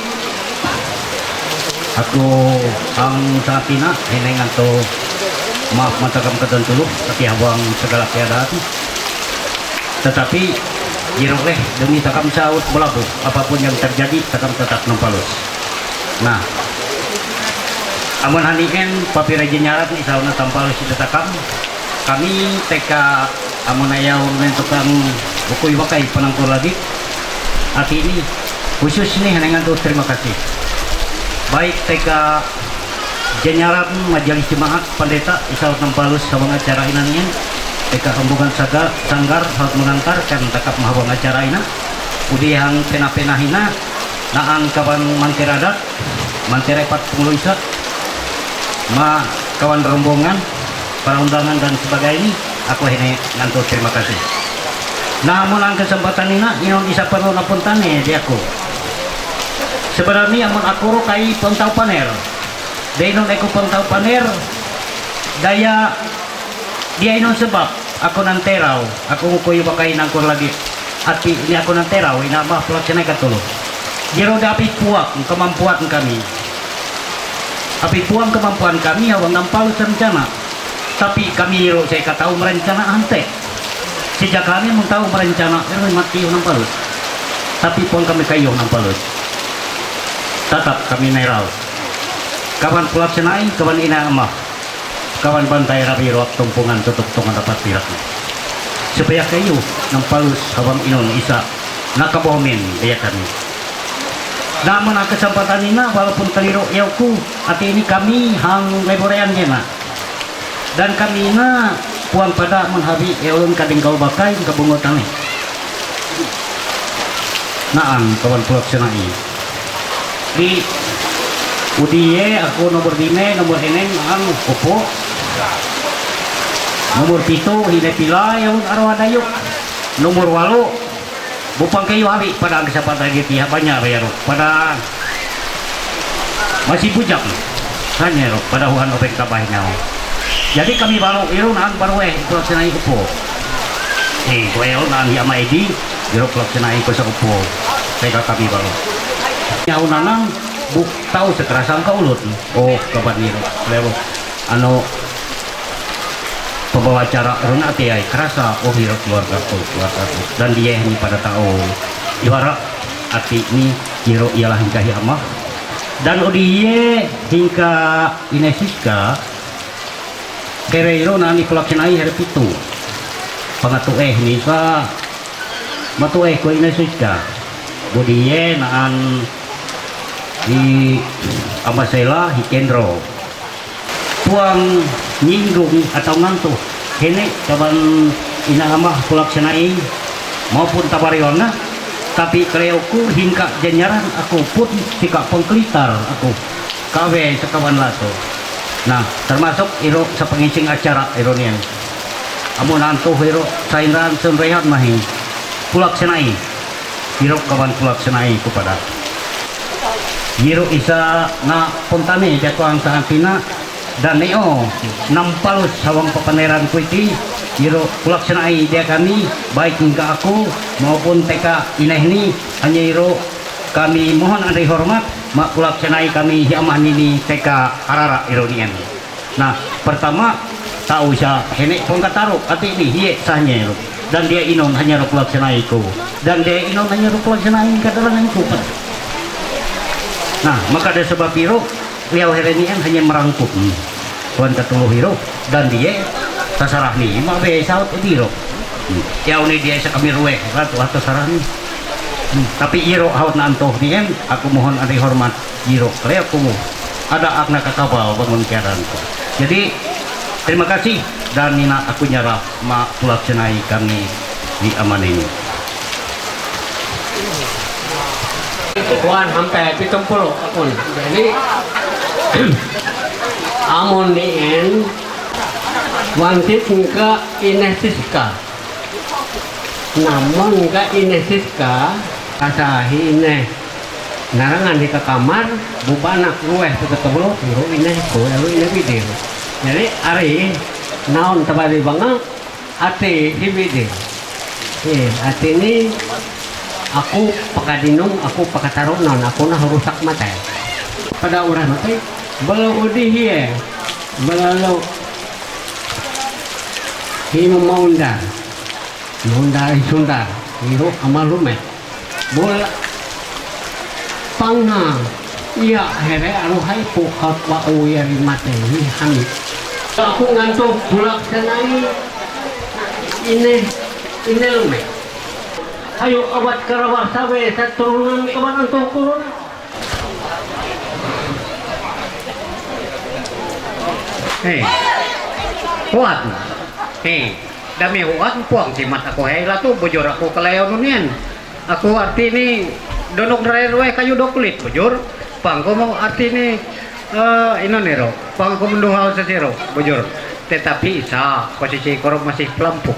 aku ang sa tina, hinengan to maaf matakam kadantulu, tapi habang segala keadaan. Tetapi jirok leh demi takam saut belabu, apapun yang terjadi, takam tetap nempalus. Nah, amun haniken papira jenyarat ni sauna tampalus itu takam, kami teka amun ayau menentukan bukui wakai penangkur lagi. Arti ini khusus ni hanengan tu terima kasih. Baik teka jenyarat majelis jemaat pendeta isaut nempalus hawang acara inanien. Teka rombongan saga sanggar harus mengantarkan takap mahawang acara ina. Udihang pena-pena hina naan kawan mantera adat, mantera empat puluh isa, ma kawan rombongan, para undangan dan sebagainya, aku hene nganto terima kasih. Namun ang kesempatan ina, inon isa perlu napuntane di aku. Sebenarnya amun aku ro kai pontau paner. Dainon aku pontau paner, daya dia inon sebab aku nanterau, aku ngukuyu bakai nangkur lagi. Ati ni aku nanterau, ina mah pelaksana katulu. Jero da api puak kemampuan kami. Api puang kemampuan kami awang nampal rencana. Tapi kami ro saya katau merencana ante. Sejak kami mun tahu merencana, ero mati nampal. Tapi puang kami kayu nampal. Tetap kami nerau. Kawan pelaksana, kawan ina mah. Kawan bantai rabi roak tumpungan tutup tungan dapat pirak. Supaya kayu nampalus hawang inon isa nakabomin dia kami. Namun ang kesempatan ina walaupun keliru yauku, ati ini kami hang leborean jena. Dan kami ina puang pada menghabi yaun kading kau bakai kabungut kami. Naan kawan pelaksana ini. Di Udie, aku nomor lima, nomor enam, ang upo. Nomor pitu, hine pila, yaun arwah dayuk. Nomor walu, bupang kayu hari pada ang kesempatan lagi pihak banyak ya ro. Pada masih bujang. Hanya ro, pada huan obeng tabah nyawa. Jadi kami baru iru naan baru eh, pelaksana upo. Eh, ko iru naan ya maidi, jero pelaksana ko sa upo. Teka kami baru. Nyawa nanang, Tahu sekeras angka ulut, oh, kapan ni, lewo, ano, pembawa acara runa ati ai kerasa, oh, hiro keluarga ku, keluarga ku. Dan dia ni pada tahu, juara ati ni, hiro ialah hingka hi ama. Dan odi ye hingka Inesiska, kere iro nani pelaksanai hari pitu. Pangatu eh ni sa, matu eh ko Inesiska. Bodi ye naan di Amasela hi Kendro. Puang nyinggung atau ngantuh. Hene kaban ina amah pelaksanai maupun tabarion na. Tapi keleoku hingka janyaran aku pun sika pengkelitar aku. Kawe sekawan lato. Nah, termasuk iro sepengising acara iro nian. Amun antuh iro sainran senrehat mahi. Pelaksanai. Iro kawan pelaksanai kepada. Iro isa na pontane jakuang saantina dan neo nampalus sawang papaneran kuiti, iro pelaksanai dia kami, baik hingga aku maupun teka ineh ni, hanya iro kami mohon andri hormat, mak pelaksanai kami hiamah nini teka arara iro nian. Nah, pertama, tahu sa hene pengkataru, ati ni hie sahnya iro. Dan dia inon hanya ro pelaksanai ku. Dan dia inon hanya ro pelaksanai kadalangan ku. Nah, maka ada sebab iro, liau herenian hanya merangkuk. Hmm. Tuan ketuluh iro, dan dia tasarah ni, ma be saut edi iro. Hmm. Yau ni dia sa kami rueh, ratu atas sarah ni. Hmm. Tapi iro haut nantoh ni, aku mohon andri hormat iro, keleoku ada akna kakabal bangun kiaran ku. Jadi, terima kasih, dan nina aku nyarap ma pelaksanai kami di aman ini. Kuan sampai pitung puluh akun. Jadi, amun ni en, wantit ke Inesiska. Namun ke Inesiska, kasahi ineh. Narangan di ke kamar, bubanak rueh pete tebelo, iro ineh, ko iro ineh bidir. Jadi, ari, naon tabari banga, ati hibidi. Eh, ati ni, aku pakadinung, aku pakatarunan, aku na rusak mate. Pada orang mate, belo udi hie, belo lo, hino maunda. Maunda isunda, iro amalume. Bol, pangha, iya here aruhai po hakwa o yari mate, ni hani. Aku nganto bulak sanai, ine, ine lume. Ayo awat karawah sawe sa turunan kawan anto kurun. Hei. Kuat. Hei. Dami huat puang si mat aku hei latu bujur aku kalayo nunien. Aku arti ni donok rai ruai kayu dok kulit bujur. Pangko mau arti ni, eh, ino nero. Pangko menduhau sesiro bujur. Tetapi sa posisi koro masih pelampuk.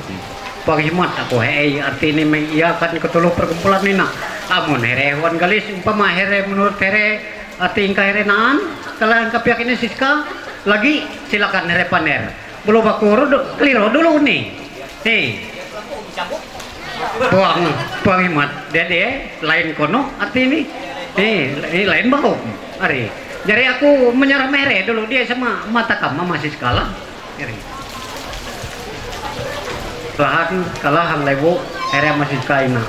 Panghimat aku hei arti ni mengiakan ketuluh perkumpulan nina. Amun here huan galis umpama here menurut here arti ingka here naan, kalau ingka pihak ini siska lagi silakan here paner. Belum aku rudu, keliru dulu ni. Hei. Puang, puang himat. Dia dia lain kono arti ni. Hei, ini lain bau. Ari. Jadi aku menyerah mere dulu dia sama mata kamu masih sekala. Jadi. Lahan kalahan lebu area masih sekala ina.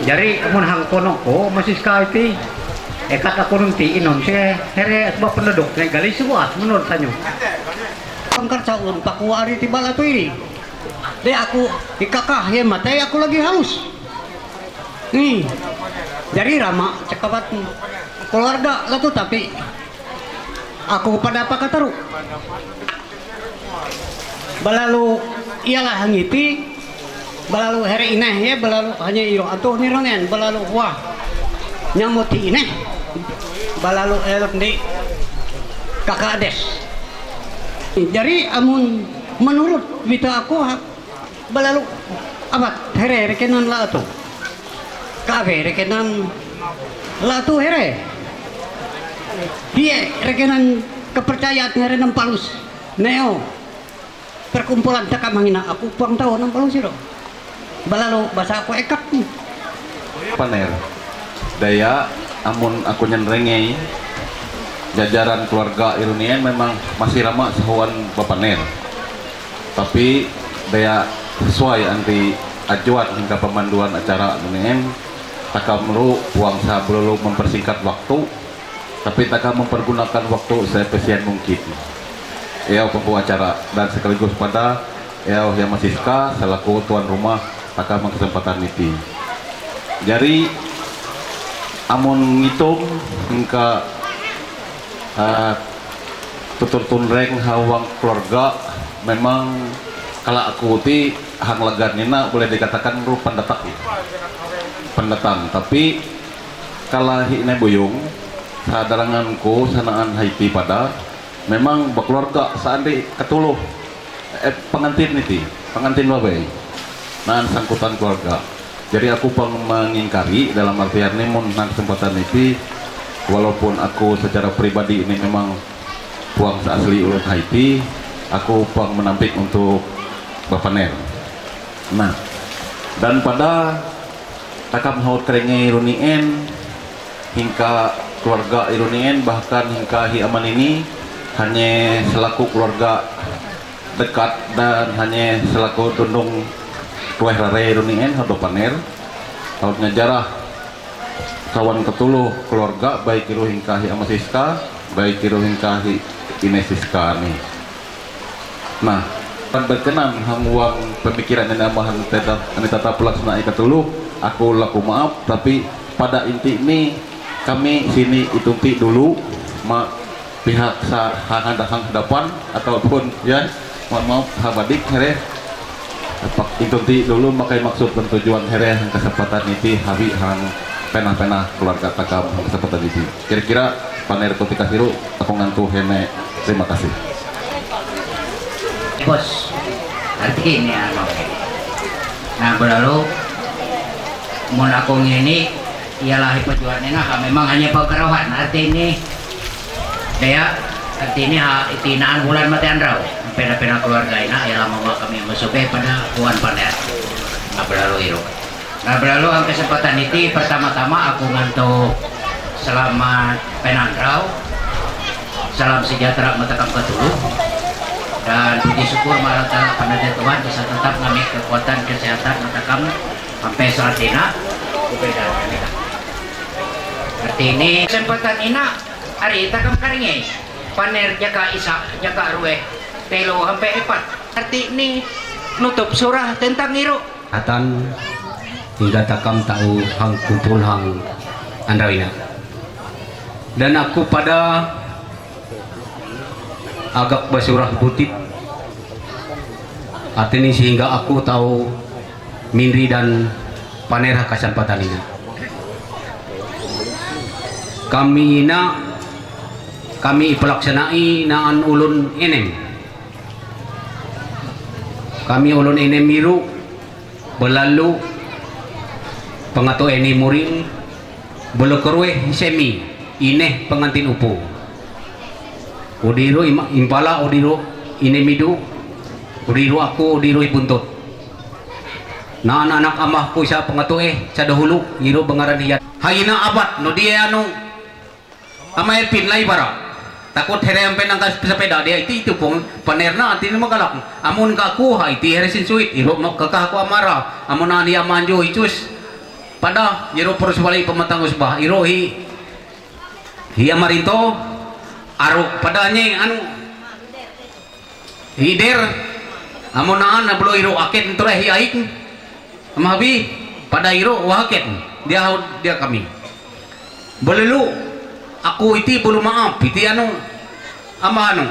Jadi amun hang kono ko masih sekala iti. Ekat aku nanti inon si here sebab penduduk ne galis buat menurut tanyo. Pangkat saun paku ari tiba latu ini. De aku ikakah ye mate aku lagi haus. Ni, jadi rama cakapat keluarga latu tapi aku pada pakataru. Balalu ialah hangiti, balalu here ineh ye, balalu hanya iro atuh nironen, balalu wah. Nyamuti ineh, balalu elok di kakades. Jadi amun menurut bita aku ha, balalu abat here rekenan la atuh. Kabe rekenan la atuh here. Dia rekenan kepercayaan here nampalus. Neo. Perkumpulan teka mangina aku puang tahu nampalus iro. Balalu basa aku ekap. Paner. Daya Amun aku nyenrengei, jajaran keluarga Irunien memang masih lama sahuan bapaner. Tapi daya sesuai anti ajuan hingga pemanduan acara Irunien, takam lu puang sa belulu mempersingkat waktu, tapi takam mempergunakan waktu seefisien mungkin. Ia pembawa acara dan sekaligus pada ia yang masih selaku tuan rumah takam kesempatan niti. Jadi amun ngitung hingga uh, tutur tunreng hawang keluarga memang kalau aku ti hang lagan nina boleh dikatakan ru pendatang. Pendatang, tapi kalau hi ne buyung sadaranganku sanaan Haiti pada memang berkeluarga seandai ketuluh eh, pengantin niti, pengantin babai. Nah, sangkutan keluarga. Jadi aku pang mengingkari dalam artian ni mun nang kesempatan niti, walaupun aku secara pribadi ini memang puang asli ulun Haiti, aku pang menampik untuk bapaner. Nah, dan pada takam haut kerenge Irunien, hingka keluarga Irunien, bahkan hingka hi aman ini, hanya selaku keluarga dekat dan hanya selaku tundung tueh rare Irunien, haut bapaner, haut ngejarah kawan ketuluh keluarga, baik iru hingka hi ama Siska, baik iru hingka hi ine Siska ni. Nah, berkenan hanguang pemikiran ini amahan tetap ini tetap pelaksana ikat dulu. Aku laku maaf, tapi pada inti ini kami sini itunti dulu ma pihak sa hang hadapan ataupun ya mohon maaf habadik here. Pak itunti dulu makai maksud dan tujuan here hang kesempatan niti habi hang pena-pena keluarga takam hang kesempatan niti. Kira-kira paner kotika siru aku ngantu hene. Terima kasih. Bos, arti ini ano. Nah, berlalu mun aku ini ialah pejuat ini nah memang hanya pagkarohan arti ini dia arti ini ha itinaan bulan mati andrau pena-pena keluarga ina ialah mama kami musuh pada bulan paner. Nah, berlalu iru. Nah, berlalu ang kesempatan iti pertama-tama aku nganto selamat penandrau, salam sejahtera matakam katulu, dan puji syukur marang Allah pada Tuhan bisa tetap ngambil kekuatan kesehatan matakam sampai saat ini. Arti ini kesempatan ina hari takam karingi paner jaga isa jaga rueh telo sampai epat. Arti ini nutup surah tentang iru. Atan hingga takam tau hang kumpul hang andrawina. Dan aku pada agak basurah butit. Artinya sehingga aku tau minri dan panerah kesempatan ini. Kami ina kami pelaksanai naan ulun enem. Kami ulun enem iru balalu pangato eni muring bolo kerue semi ineh pengantin upu. Udiru impala udiru inemidu udiru aku udiru ibuntut. Nah anak-anak amahku isa pengato eh sadahulu iru bengaran hiat. Hayina abat no dia anu Ama Elpin lai bara. Takut here ampe nang kas sepeda dia iti itu pun panerna anti ni magalak. Amun ka aku ha iti here sin suit iro mo kaka aku amara. Amun ani amanjo icus. Pada iro perus balik pematang usbah iro hi hi amarinto aru pada nye anu Hider amonaan na belo iro aket ntura hi aik ama habi pada iro wahaket dia dia kami. Belulu aku iti bulu maaf iti anu ama anu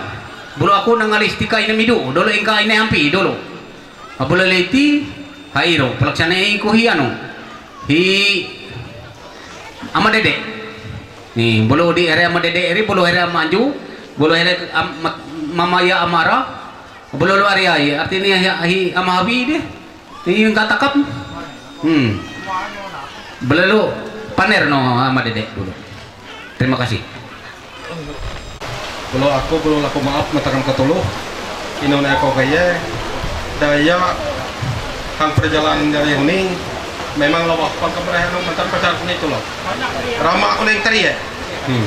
bulu aku nangalis tika ina midu dolo ingka ina ampi dolo. Apulele iti ha iro pelaksana ingku hi anu hi ama dede. Ni bulu di ere ama dede eri bulu ere ama anju bulu ere mama ya amara. Bulu lu ari ai artinya hi ama habi de. Ni ka takap. Hmm. Bulu lu paner no ama dede bulu. Terima kasih. Bulu aku bulu laku maaf matakan katuluh. Ino na ako kaye daya hang perjalanan dari huni. Memang lawak pang kabrahe no mantan pacar ni tulo. Rama kuning teri eh. Hmm.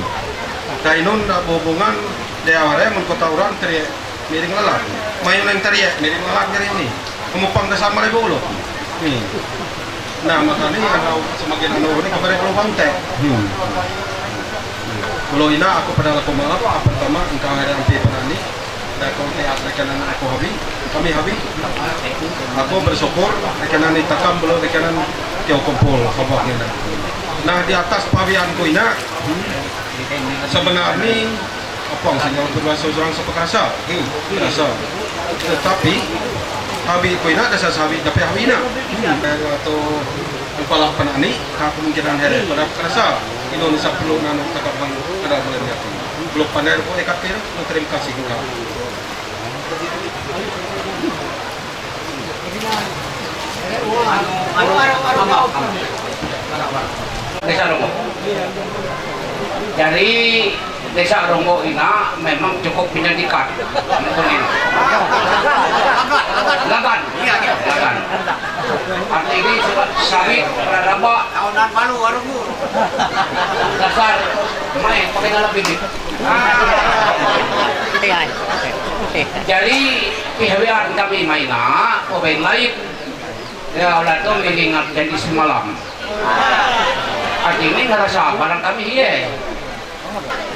Dainun da bobongan de aware mun kota orang teri eh. Miring lalat. Main kuning teri eh. Miring lalat ngeri ni. Kamu pang dasar mare bolo. Hmm. Nah, makanya kalau semakin anu ni kepada kalau bangte. Hmm. Kalau ina aku pada laku maaf, apa pertama engkau ada ampi pada ni. Dako te at lekanan ako habi, kami habi. Ako bersyukur lekanan ni takam belo lekanan kio kumpul habak ni na. Nah, di atas pawian ko ina, sebenarnya apa ang sinyal berdua seorang sepekrasa? Kerasa. Tetapi habi ko ina dasar habi tapi habi ina. Atau kepala penani, kemungkinan hari pada kerasa. Indonesia perlu nanu takam bang pada bulan ni. Belum pandai ko ekat kira. Terima kasih juga. Desa Ronggo. Dari Desa Ronggo ina memang cukup menyedihkan. Lagan. Lagan. Arti ini sebab sawit raraba. Tahunan malu warungmu. Dasar main pakai dalam bibit. Jadi, pihak kami maina, pemain lain. Ya, Allah tu mengingat janji semalam. Arti ini ngerasa barang kami iya.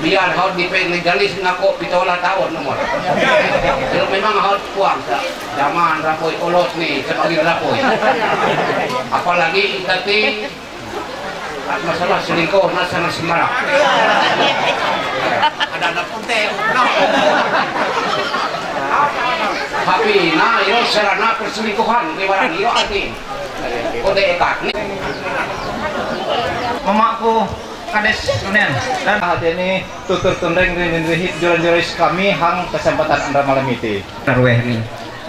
Biar hau di negalis ngako pitola tahun nomor. Kalau memang hau kuang sa zaman rapoi olot ni sebagai rapoi. Apalagi tadi masalah selingkuh nak sana sembarang. Ada anak putih. Tapi nah, ini sarana perselingkuhan di barang iyo arti. Kode ekat ni. Mama ko kades kunen. Dan hati ini tutur tundeng rin rin rihit juran juris kami hang kesempatan anda malam itu. Tarweh ni.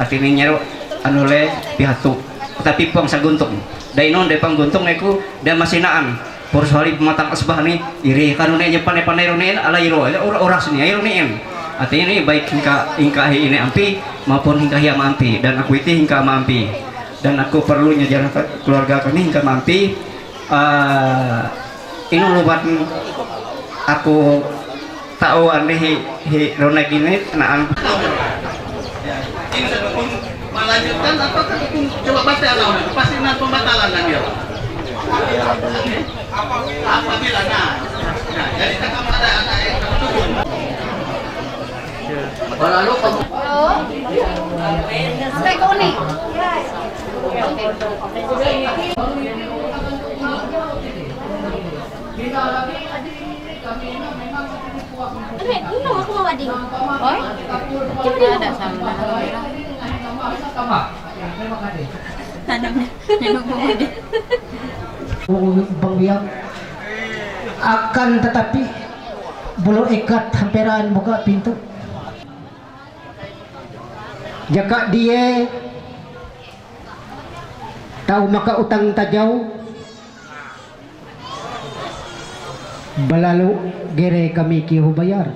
Arti ni nyero anu le pihatu. Tapi pang saguntung. Dainon de pang guntung neku de masinaan. Por soali pematang asbah ni iri kanu ne nyepan ne panai ronin ala iro ora ora sini ayo nin. Arti ini baik hingka hingka hi ini ampi maupun hingka hi ama ampi dan aku iti hingka ama ampi. Dan aku perlu nyajar keluarga kami hingka ama ampi. Ah, inu lubat aku tau ande hi hi rona gini naan. Ini sebelum melanjutkan atau kita coba baca alamat pasti nanti pembatalan dan dia. Apabila nah, nah, jadi takkan ada ada yang tertutup. Kalau lu kamu Halo. Sampai kau ni. Ano eh, ano ako mawadi? Oy? Kita ada sama. Tanam. Ano mo mawadi? Bang Biak. Akan tetapi bulu ikat hampiran buka pintu. Jaka dia tahu maka utang tajau, balalu gere kami kihu bayar.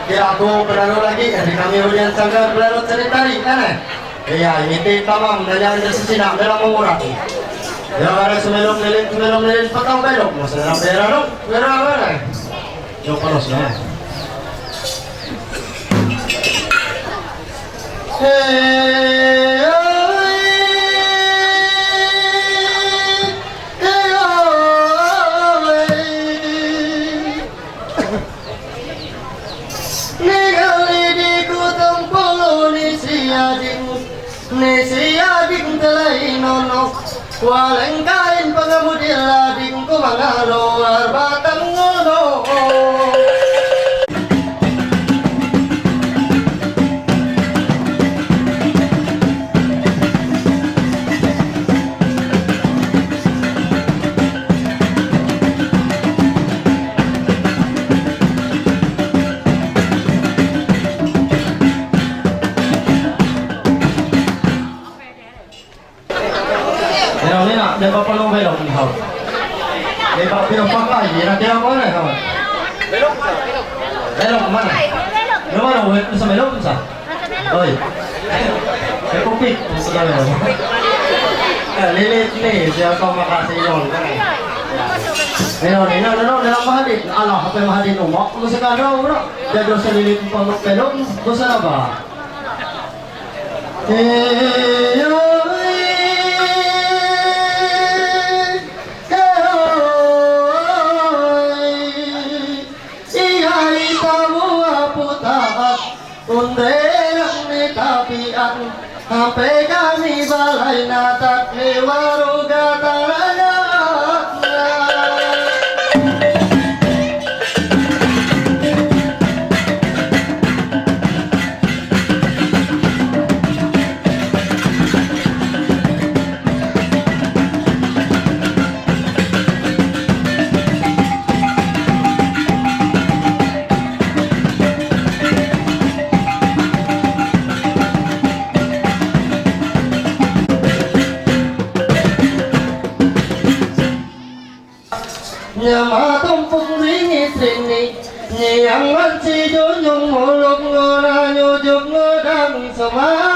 Kira aku perlu lagi, jadi kami ulian sangka perlu cerita ni, kan? Iya, ini tamam, dan jangan tersisi nak, dalam umur aku. Ya, ada semelok lelek, semelok lelek, patang belok, masalah berarok, berarok. Coba los lah. Nisiadik telai nono, waleng kain pengemudi lading ku mangalo arbatang ngono. Pero nina, de papá no velo, mejor. De papá no papá, y era que era bueno, mejor. Velo, mana. No, bueno, usa velo, usa. Oy. Ke kupit, usa velo. Lilit ni, siya ko makasiyon. Pero nina, no, no, nila mahadit. Ala, hape mahadit umak, usa ka, bro. Jadi usa lilit pa, velo, usa na ba? Ihai tamu aputak, underang ni tapian, ampe kami balai natak ni waruga talaga. Nyama tumpung ringi trini, nyang manci junyung muluk ngora nyujuk ngedang semai.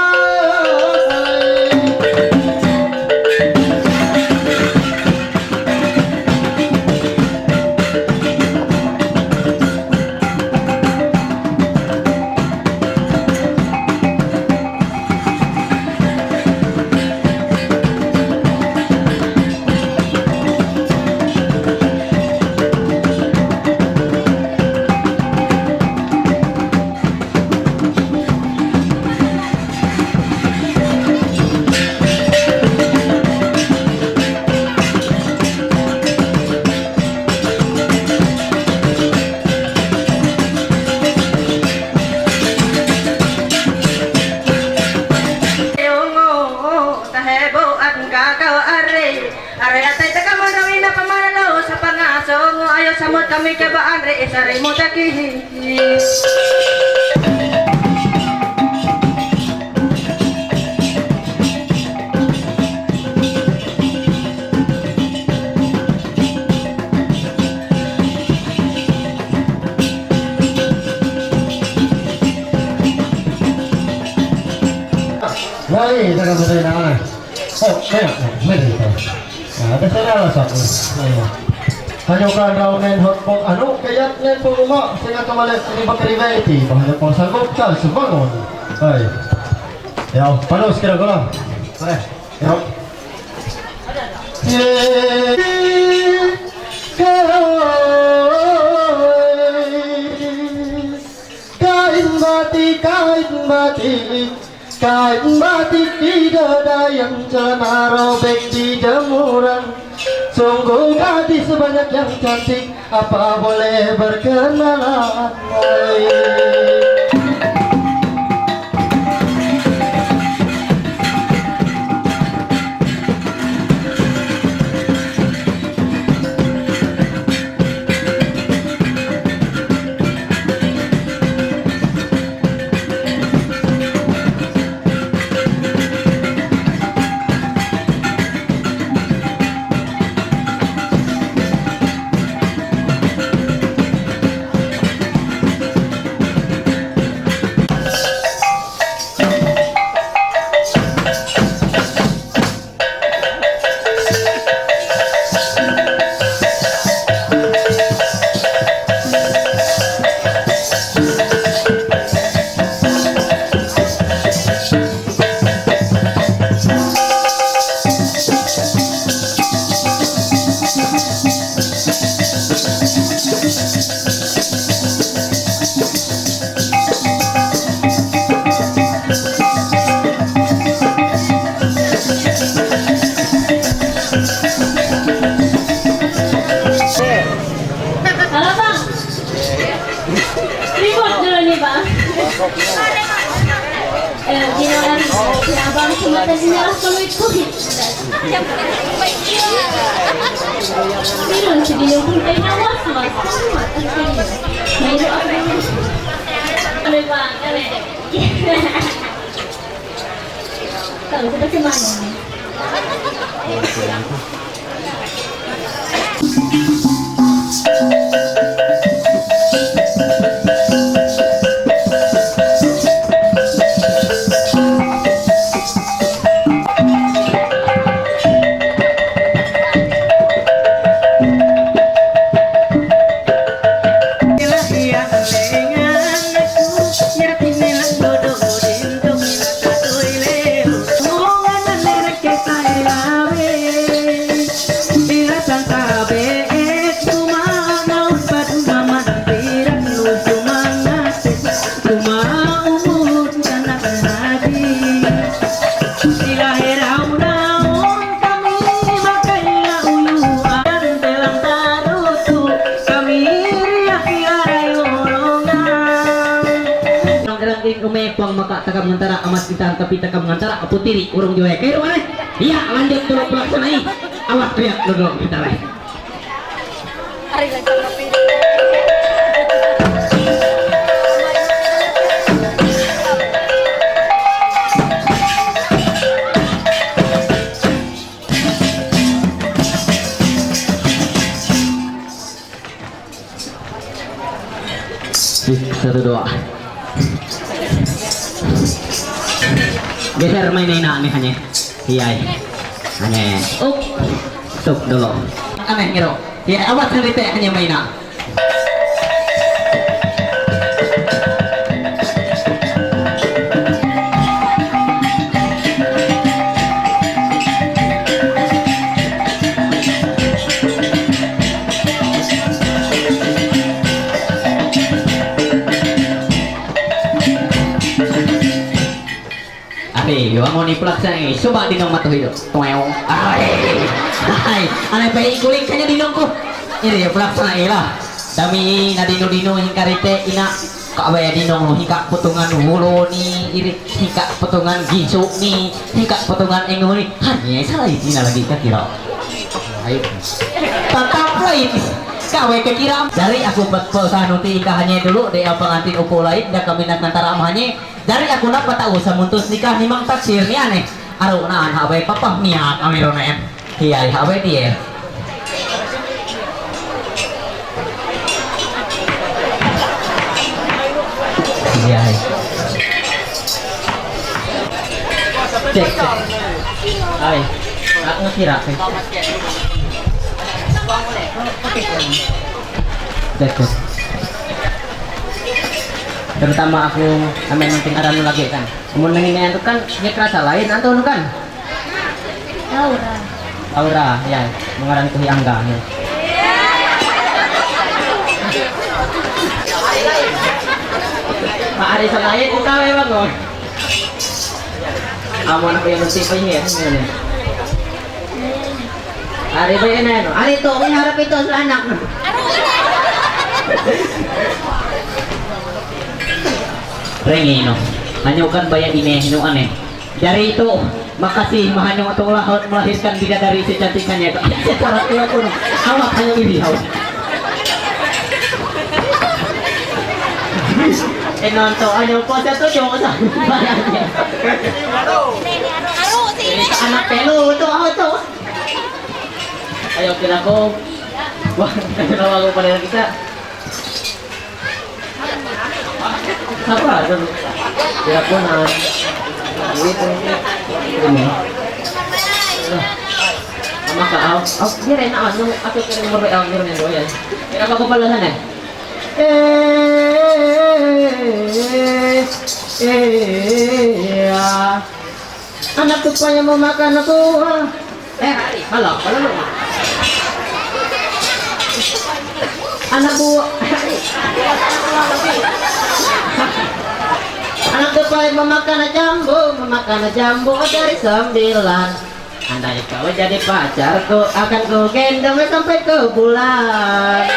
Are atai teka manawina pamaralo sa pangaso ngo ayo samot kami kebaan re isari mutaki. Lagi kita kan betul nama. Oh, kaya, betul itu. Nah, ada saya lah satu. Hanya kalau nen hotpot anu kayak nen penguma sehingga kembali ini bakri beti. Bahaya kau sanggup kau sebangun. Hai. Ya, panas kira-kira. Hai. Ya. Kain batik, kain batik, kain batik di dada yang celana robek di jemuran. Sungguh gadis banyak yang cantik, apa boleh berkenalan? Ալավա։ Report դրոնի բա։ Դինարան, աբան կմտածին ասում է քուհի։ Դիրոն չդինոն, դե նա ասում է, ասում է, ասում է։ Մերո ապրում։ Ալավա, ալավա։ Come, come on. Nong erang ding ume pang maka takam ngantara amat kita tapi takam ngantara apu tiri urung jual kayak mana? Iya, lanjut dulu pelaksanai. Awas teriak dulu kita lah. Satu, dua. Geser main ini, ini hanya. Iya, iya. Hanya. Up. Stop dulu. Aneh, ngero. Ya, awas nanti teh hanya main. Ate, yo amo ni plaksa ni, suba di nong matuhi do. Tuweo. Ay. Ay, ane pe ikuling kanya di nong ko. Iri plaksa ni lah. Dami na dino dino hingkarite ina. Kawe di nong hingka potongan hulo ni, iri hingka potongan gisu ni, hingka potongan engo ni. Hanya salah isi na lagi ka kira. Ay. Tatap lain. Kawe kekira. Dari aku bet pesan nanti ika hanya dulu deh pengantin upo lain dah kami nak ngantar amahnya. Dari aku nak patau samuntus nikah ni mang taksir ni aneh. Aru na an hawe papa miak amiro na em. Hiya hawe dia. Hiya. Cek, cek. Ay, nak ngekirak. Cek, cek. Terutama aku ame nanti aran lagi kan. Mun nangin itu kan, dia kerasa lain atau nu kan? Laura. Laura, ya, mengarang tuh Angga. Ya. Pak Ari selain kita memang kok. Amun aku yang mesti pengen. Ari ba yan, ano? Ari to, may harap ito sa anak. Rengino. Hanyo kan baya ine, no ane. Dari ito, makasi, mahanyo atong lahot, melahirkan bidadari secantikannya ito. Ay, secara ko po, no? Awak hanyo ibihaw. Eh, nonto, ano po, sa to, yung sa, anak pelo, ito, ako to. Ayaw, kira ko. Wah, natawa ko pala kita. Apa? Kira ko na. Wait, wait, wait. Ini. Mama ka, aw. Aw, dire na, ano, ato kira mo ba, aw, dire na, yan. Kira ko pala na, eh. Eh, eh, eh, ah. Anak ko pa yung mamakan ako, ah. Eh, hala, hala, hala. Anak buah. Anak depan memakan jambu, memakan jambu dari sembilan. Andai kau jadi pacarku, akan ku gendong sampai ke bulan.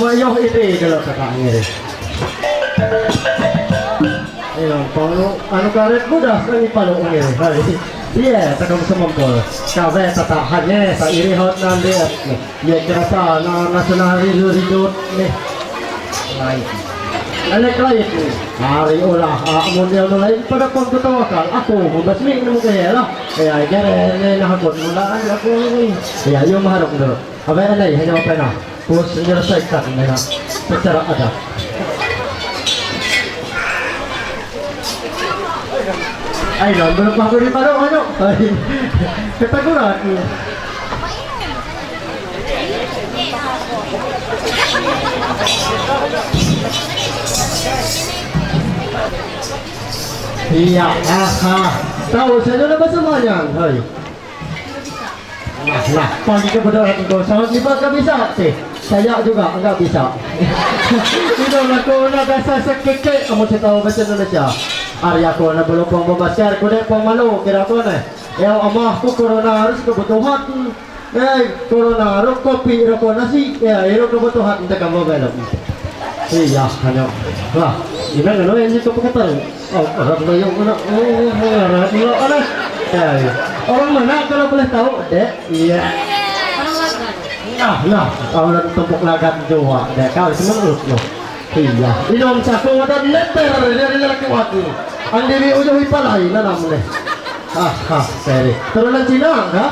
Mayo ini kalau kakak ngiri. Iya, kalau anu karet mudah sekali palu ngiri. Hai. Iya, takam semempol. Kabe tata hanya sa iri hot nanti. Iya, kerasa na nasional ridut ridut nih. Lain. Anak lain nih. Hari ulah, ah, mun dia lain pada pun ketawakan. Aku membasmi nemu kaya lah. Ya, jare ini nah aku mula aku ini. Ya, yung maharap dulu. Abe anay, hanya apa na? Pus menyelesaikan na secara adat. Ay, no, belum pa ako rin ano, ano? Ay, kataguran. Iya, aha. Tahu saya na ba sa manyan? Ay. Nah, nah, pagi kebetulan itu sangat hebat gak bisa sih. Saya juga nggak bisa. Itu aku na dasar sekeke, kamu saya tahu bahasa Indonesia. Hari aku na belum pang masker, kuda pang malu, kira aku na. Ya, amah aku corona harus kebutuhan. Eh, corona harus kopi, rokok, nasi. Ya, itu kebutuhan untuk kamu belum. Iya, hanya. Wah, ini kan yang itu pakai tahu. Oh, orang Melayu mana? Oh, orang Melayu mana? Ya, iya. Orang mana kalau boleh tahu, Dek? Iya. Nah, nah, orang tumpuk lagan Jawa, Dek. Kalau semenurut lo. Iya. Ini orang satu ada letter dari lelaki waktu. Ang diri udah ipalay na naman eh. Ah, ah, sorry. Turunan Cina, ha?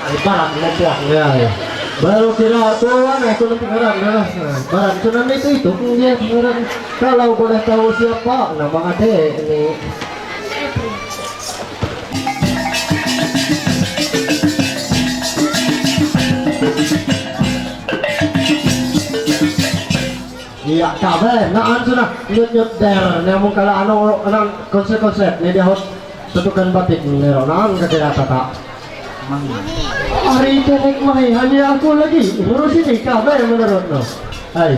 Ay, parang mo po ako nga eh. Baru kira ako, ano, ako ng pangaran na. Parang ito na nito ito, kung di ako parang kalaw ko na tao siya pa, na mga de, ni. Iya, kabe, na ano na, nyut nyut der, na mong kala ano, anong konsep-konsep, ni di hot, tutukan batik, ni ro, na ang katira tata. Ari tenek mahi, hanya aku lagi. Urus ini, kabe menurut no. Ay,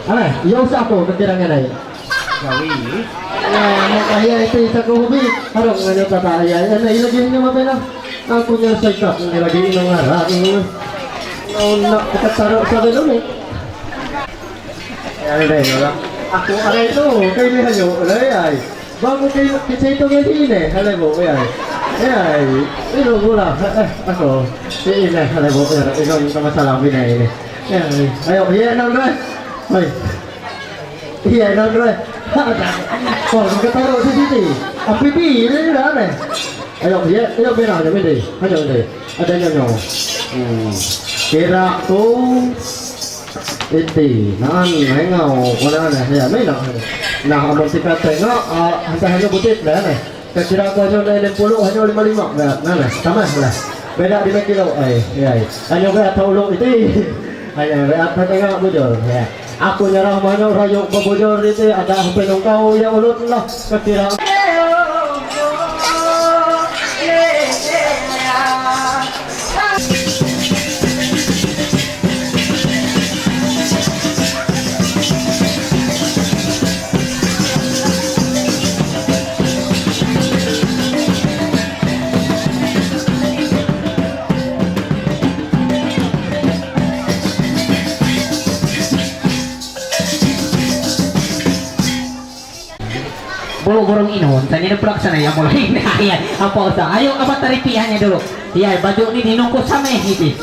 ay, yo sa ako, katira nga na eh. Gawi. Ya, makaya ito isa ko hobi. Harong nga na tata, ay, ay, ay, ilagay niyo mapena. Aku niya sa ikap, nilagay inong harap. Naon na, kataro sa belon eh. Ay, ay, wala. Ako, aray to, kay may hayo, aray, ay. Bago kay, kasi ito may sine, alam mo, ay, ay. Ay, ay, ino mo lang, eh, ako, si ine, alam mo, ay, ikaw yung kamasalabi na ine. Ay, ay, ayo, yan ang rin. Ay. Iya, no, no. Oh, kataro sa siti. Ang pipi, ini na, eh. Ayo, iya, ayo, mira, ayo, mira. Ayo, ayo. Ada nyo, nyo. Hmm. Kira ko, iti, naan, hengaw, wala na, ya, may na. Na, amon si kate nga, ah, hanta hanyo butit na, eh. Kira ko hanyo na ilim pulo, hanyo lima lima, na, na, na, tama, na. Beda di may kilo, ay, ay, ay. Hanyo kaya taulo iti. Ay, ay, ay, at hata nga, bujol, ya. Ako niya raw manyo rayo babujor dito, ada ang pinungkaw ya ulot na katira. Bolo borong ino, tanya ni pelaksanai yang mulai. Iya, apa usah? Ayo, apa tari pihaknya dulu? Iya, baju ni dinungkus sama itu.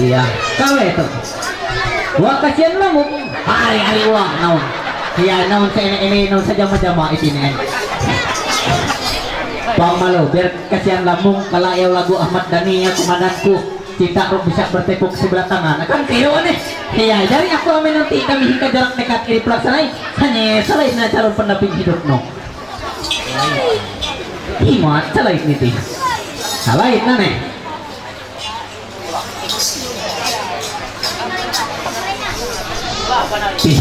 Iya, kawe to. Wa kasihan lamung. Ari, ari, wa, naon. Iya, naon sa ini, ini, naon sa jama-jama iti ni. Pang malu, biar kasihan lamung, kalau ya lagu Ahmad Dhani ya komandanku. Cinta ro bisa bertepuk sebelah tangan. Kan kayo ni. Iya, dari aku amin nanti kami hingga jarak dekat ini pelaksanai. Hanya salah ini calon pendamping hidup no. Imat, salah ini ti. Salah ini nih. Ih,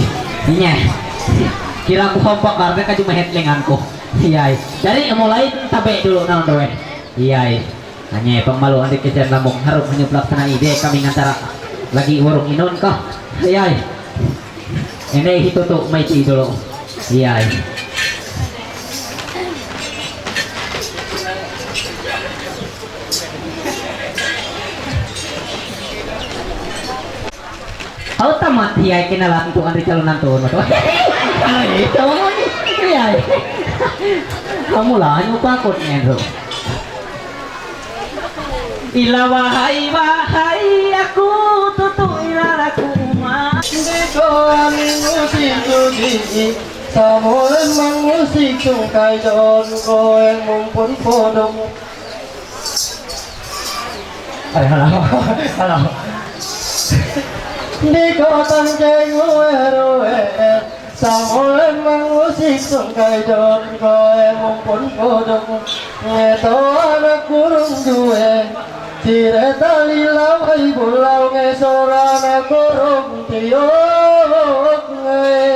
iya. Kira aku hampa karena kaju mahet lenganku. Iya. Dari mulai tabe dulu naon roe. Iya. Hanya pang malu andi kesian lamung harum hanya pelaksana ide kami ngantara lagi warung inon kah. Iya. Ini itu tuh mai ti dulu. Iya. Au tamat hiai kenalan tuan di calon nantu no to. Ai, tawang ni. Hiai. Kamu lah, anu pakut ni, bro. Ila wahai, wahai, aku tutu ila laku uma. Di ko amin uti tuti, samulen mangusik sungkai don ko yang mumpun podong. Ay, hala, hala. Di kotang ceng uwe ruwe, samulen mangusik sungkai don ko e mumpun podong. Ngeto anak kurung duwe, tire tali lawai bulau ngesor anak kurung tiok nge.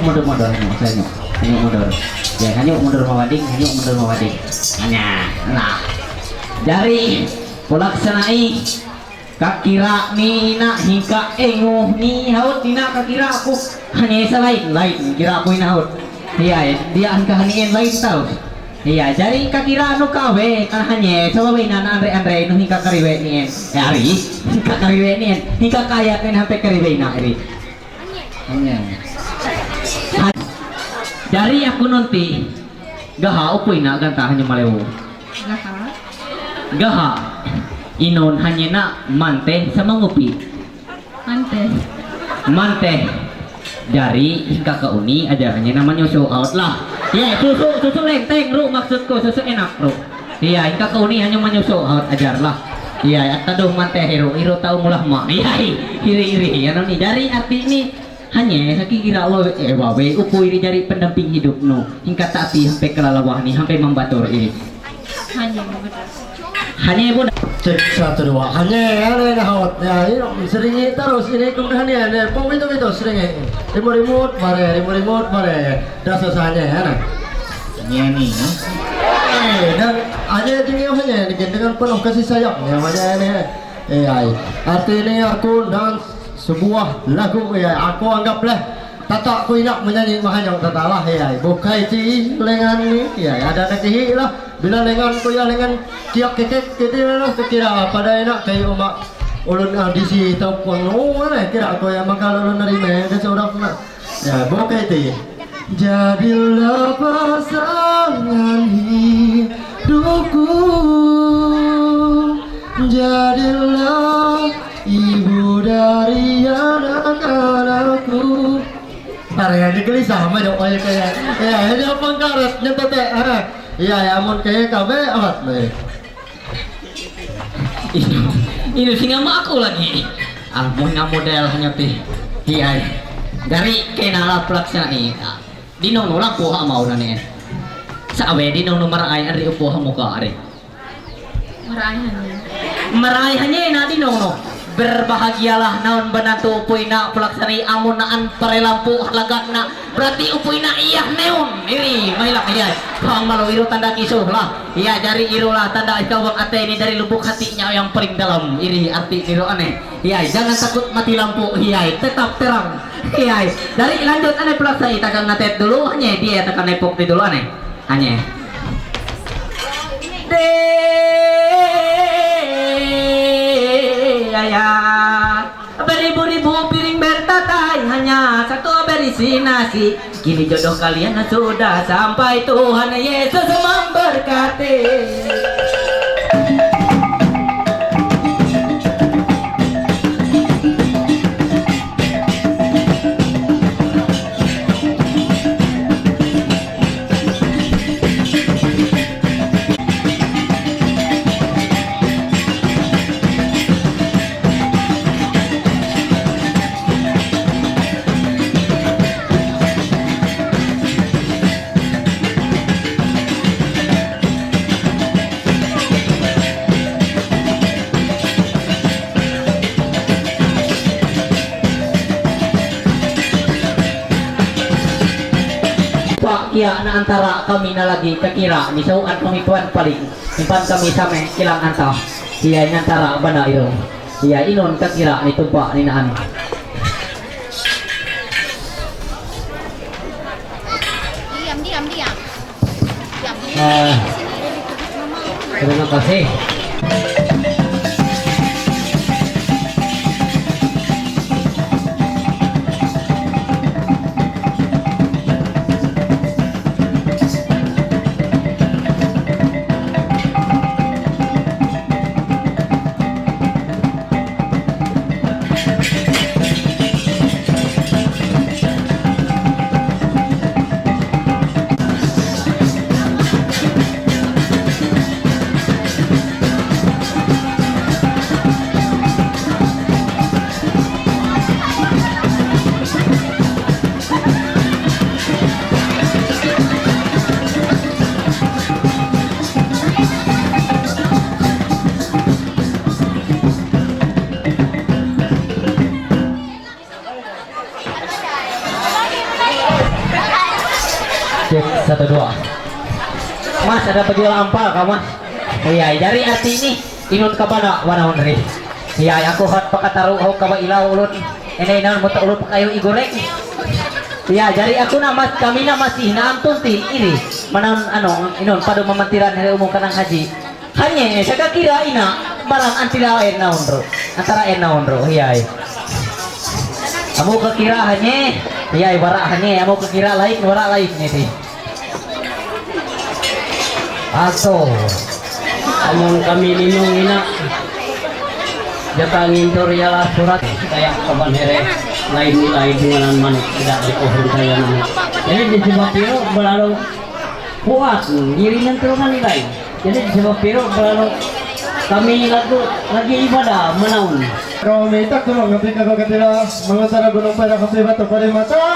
Mundur, mundur, hanyut, hanyut, hanyut mundur. Ya, hanyut mundur mawading, hanyut mundur mawading. Hanya, nah. Dari pulaksanai kakira ni na hingka engu ni haut ni na kakira aku hanya sa lain, lain kira aku ina haut. Iya, dia angka hanien lain tahu. Iya, jari kakira anu kawe, kan hanya, coba wina na andre andre nu hingka kariwe nien. Ya, ari, hingka kariwe nien, hingka kaya kan hampe kariwe na ari. Hanya. Jari aku nanti, gaha, upu ina ganta hanya malewu. Gaha. Gaha, inon hanya na mante sama ngupi. Mante. Mante. Jari, hingka ka uni, ajarannya nama nyusu out lah. Ya, susu, susu lenteng, ru, maksudku, susu enak, ru. Iya, hingka ka uni, hanya menyusu out, ajar lah. Iya, ya, taduh mante, hiru, hiru tahu mulah ma. Iya, iri, iri, ya, noni. Jari, arti ini, hanya, saki kira wawe, eh, wawe, upu iri jari pendamping hidup nu. Hingka tapi, sampai kelalawah ni, sampai membatur iri. Hanya, betul. Hanya pun. Cek satu dua. Hanya, ya, ya, ya, hawat. Ya, ini seringi terus ini kemudian ya, ya, pun itu itu seringi. Rimut-rimut, mare, rimut-rimut, mare. Dah selesainya ya, nah. Hanya ni, ya. Eh, dan hanya tinggal hanya ini dengan penuh kasih sayang ya, hanya ini. Eh, ai. Arti ini aku dan sebuah lagu ya, aku anggaplah Tata ku ina menyanyi mahanyang tata lah, ya. Bukai ti lengan ni, ya, ada nak ihi lah. Bila lengan ku ya lengan kiak kekek kete lah, kira pada ina kai uma ulun audisi tau pun, oh, mana kira ku ya maka ulun nerima, ya, seorang nak. Ya, bukai ti. Jadilah pasangan hidupku, jadilah ibu dari anak-anakku. Tarian di gelisah mah dok, oh, ya, kayak, ya, ini apa karet nyetet, ah. Iya, ya, amun kayak kabe awat deh. Ino, ino singa aku lagi. Amun nga model hanya ti. Iya. Dari kenala pelaksana ini. Di nono lah poha mau nane. Sawe di nono marai ari poha muka ari. Marai hanya. Marai hanya na di nono. Berbahagialah naon banantu upu ina pelaksana amun naan parelampu halagat na. Berarti upu ina iya neon. Iri, mailak iya. Kang malu iru tanda kisuh lah. Iya, jari iru lah tanda ikawang ate ini dari lubuk hatinya yang paling dalam. Iri arti iru aneh. Iya, jangan takut mati lampu. Iya, tetap terang. Iya, dari lanjut aneh pelaksana takang natet dulu. Hanya dia takang nepok di dulu aneh. Hanya. De, ayah. Beribu-ribu piring bertatai, hanya satu berisi nasi. Kini jodoh kalian sudah sampai, Tuhan Yesus memberkati. Pak kia na antara kami na lagi kakira, misau an kami tuan paling. Simpan kami same kilang anta. Iya, ini antara bana iro. Iya, inon kakira ni tumpa ni naan. Diam, diam, diam. Diam. Ah, terima kasih. Kedua. Mas, ada penjual ampa kau, Mas. Iya, dari arti ini inun kabana wana unri. Iya, aku hat pakataru hau kawa ila ulun. Ini inun muta ulun pakayu igoreng. Iya, dari aku na Mas, kami na masih na antun ti iri. Manan anu, inun padu mamantiran hari umum kanang haji. Hanya saka kira ina barang antara air naon ro. Antara air naon ro. Iya. Amu kakira hanya, iya, wara hanya, amu kakira lain, wara lain ni ti. Aso. Among kami ninong ina. Jaka ngintor ialah surat kaya kapan here lain nilai dengan manuk tidak dikohon kaya manuk. Jadi di sebab itu berlalu kuat diri yang terus nilai. Jadi di sebab itu berlalu kami lagu lagi ibadah menaun. Kau minta kurang ngambil kau katira mengutara gunung pada kopi batu pada mata.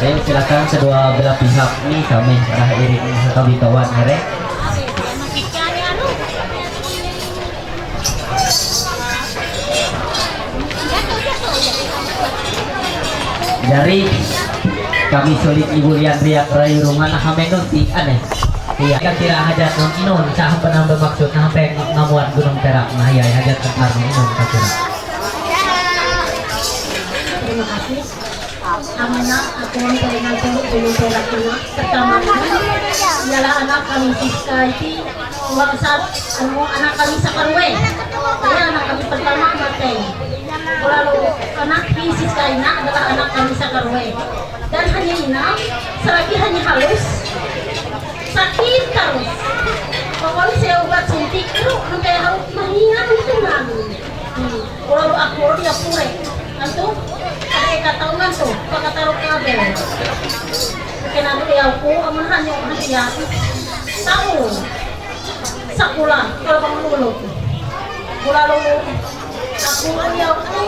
Oke, silakan kedua belah pihak nih kami arah iring kawan-kawan, ya. Jadi kami sulit ibu lian riak rayu rumah nah hamenun ti aneh. Iya, kira hajat non inun sah penambah maksud nah peng ngamuan gunung perak nah iya hajat kekar non inun kakira. Terima kasih. Amana, aku mau peringatkan gunung perak ini. Pertama, ialah anak kami Siska itu Bangsat, anu, anak kami sakarwe. Saya anak kami pertama mati. Lalu anak di Siska ina adalah anak kami sakarwe. Dan hanya ina, selagi hanya halus, sakit terus. Pokoknya saya ubat suntik, terus sampai halus mahingan itu kan. Hmm. Lalu aku dia pure. Antu, ada kata orang tu, pakataru kabel. Kena tu ya aku, amun hanya hanya tahu. Sakula, kalau bangun dulu. Kula lulu. Aku ya aku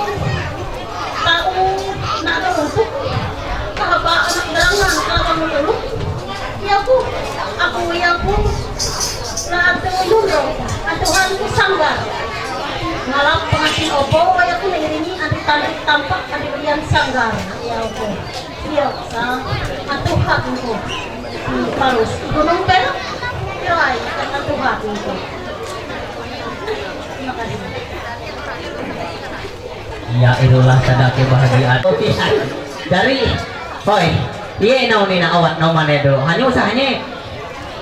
tahu nak ada untuk kahaba anak berangan kalau bangun dulu. Ya aku, aku ya aku. Nah, atuh mundur, atuhan ku sanggar. Ngalap pengantin opo, wayah ku nairingi andi tanduk tampak andi berian sanggar. Ya opo. Iya, sa atuhan ku. Hmm, terus gunung perak, kirai, atuhan ku. Terima kasih. Ya, itulah tanda kebahagiaan. Oke, dari, hoi, iya, naon ina awat, naon mana dulu. Hanya usahanya,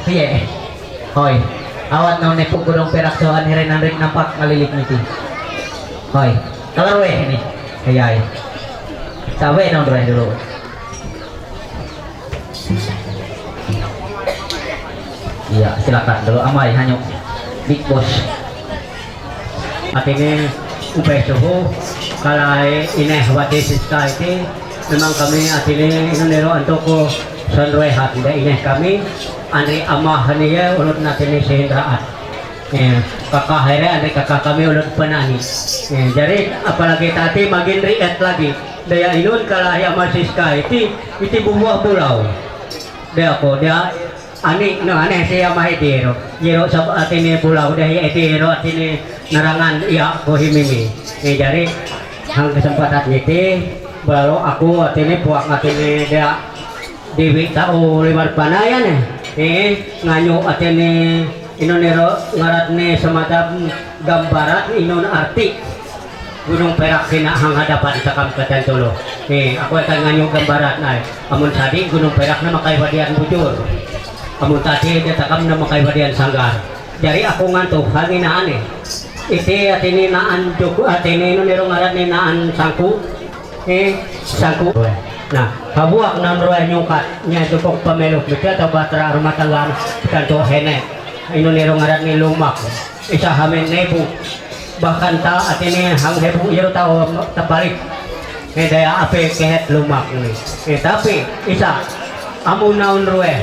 iya. Hoi, awat naon nepu gunung perak soan herenan rik nampak ngalilik niti. Hoi, kalau weh ini, iya, iya. Sawe naon weh dulu. Iya, silakan dulu. Amai, hanyuk. Big Boss. Atini ubay suhu, kalai ineh wati Siska iti, memang kami atini inunero antoko sonrwe hat ineh kami, anri amah niye ulut natini sihindraat. Eh, Kakahera, ane kakakami ulun panani. Eh, jadi, apalagi tati magin ri et lagi. Daya inun kalahi ama siska iti, iti bubuah bulau. Daya ko, daya ani, no, ane siya mahidiro. Yero sab atini bulau, daya itiro atini narangan iya ko himimi. Eh, jadi, ang kesempatan niti, baru aku atini puak atini daya Dewi tau liwar panayan eh. Eh, nganyo atene ino nero ngarat ne semacam gambarat inon arti Gunung Perak kena hang hadapan takam katan tolo. Eh, aku akan nganyo gambarat nai. Amun sadi Gunung Perak nama kai wadian bujur. Amun tadi dia takam nama kai wadian sanggar. Jadi aku ngantuk hangin ane. Ite atene naan joku atene ino nero ngarat ne naan sangku. Eh, sangku. Nah, habuak nan roe nyungkat, nya jukok pameluk, mesti atau batra rumah tangga, kan to hene. Ino nero ngarat ni lumak. Isa hamen nebu. Bahkan ta atene hang hebu iro tau tabalik. Eh, daya ape kehet lumak ni. Eh, tapi, isa, amu naun roe.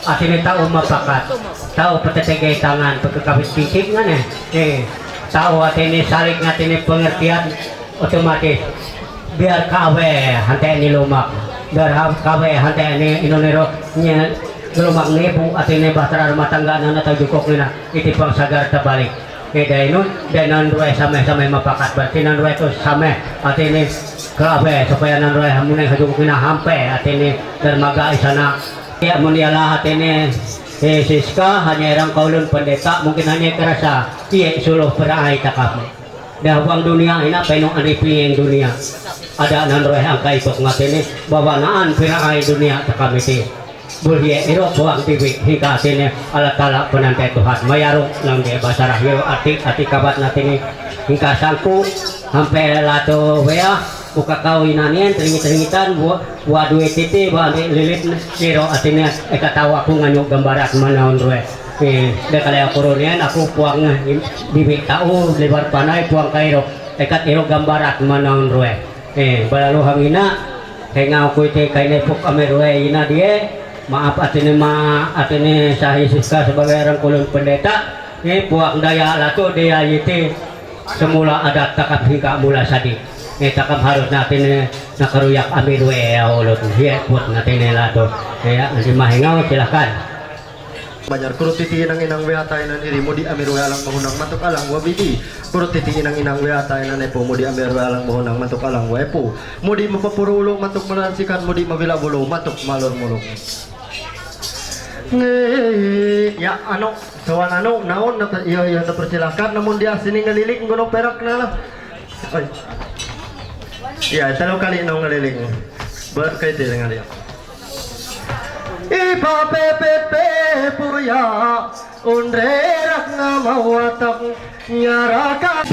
Atene tau mapakat. Tau petetege tangan, pekekabit pitik ngane. Eh, tau atene salik ngatene pengertian, otomatis biar kawe hante ni lumak, biar ha- kawe hante ni inonero nye lumak nebu atene bahtera rumah tangga nana tau jukok nina iti pang sagar tabalik. Ede inun de nan rue same same mapakat berarti nan rue tu same atene kawe supaya nan rue hamune hajukok nina hampe atene dermaga isana. Ya, mun ialah atene eh, Siska hanya erang kaulun pendeta mungkin hanya kerasa iya suluh perai takap. Dah buang dunia ina penung ani pieng dunia. Ada nan roh angka ipok ngatene bawa naan piraai dunia takamiti. Bulhie iro buang tiwi hingka atene Allah Ta'ala penantai Tuhan mayaruk nang dia basarah yo ati ati kabat natene hingka sangku hampe lato wea buka kau inanien teringit-teringitan wa due titi wa ambil lilit siro atene eka tahu aku nganyo gambarat manaon rue. Eh, de kale aku runian aku puang diwi tau lebar panai puang kairo. Ekat iro gambarat manaon rue. Eh, balalu hangina. Kaya nga aku ite kaine puk ame rue ina die. Maaf atene ma atene sahi Siska sebagai orang kulun pendeta. Eh, puang daya lato dia yite. Semula adat takam hingka mula sadi. Eh, takam harus natene nakaruyak ame rue ya ulun. Hie put natene lato. Ya, andi mahingau silakan. Banjar kurut titi inang inang weata inan iri mudi amir we alang mahunang matuk alang wa bidi. Kurut titi inang inang weata inan epo mudi amir we alang mahunang matuk alang wa epo. Mudi mapapuru ulu matuk malansikan mudi mawila bulu matuk malur muluk. Nge, ya ano, sawan ano, naon na iyo iyo na persilakan namun dia sini ngeliling Gunung Perak na lah. Ay. Ya, talo kali no ngeliling. Berkait dengan dia. Ipa pepe pe puya unre rakna mawatang nyaraka.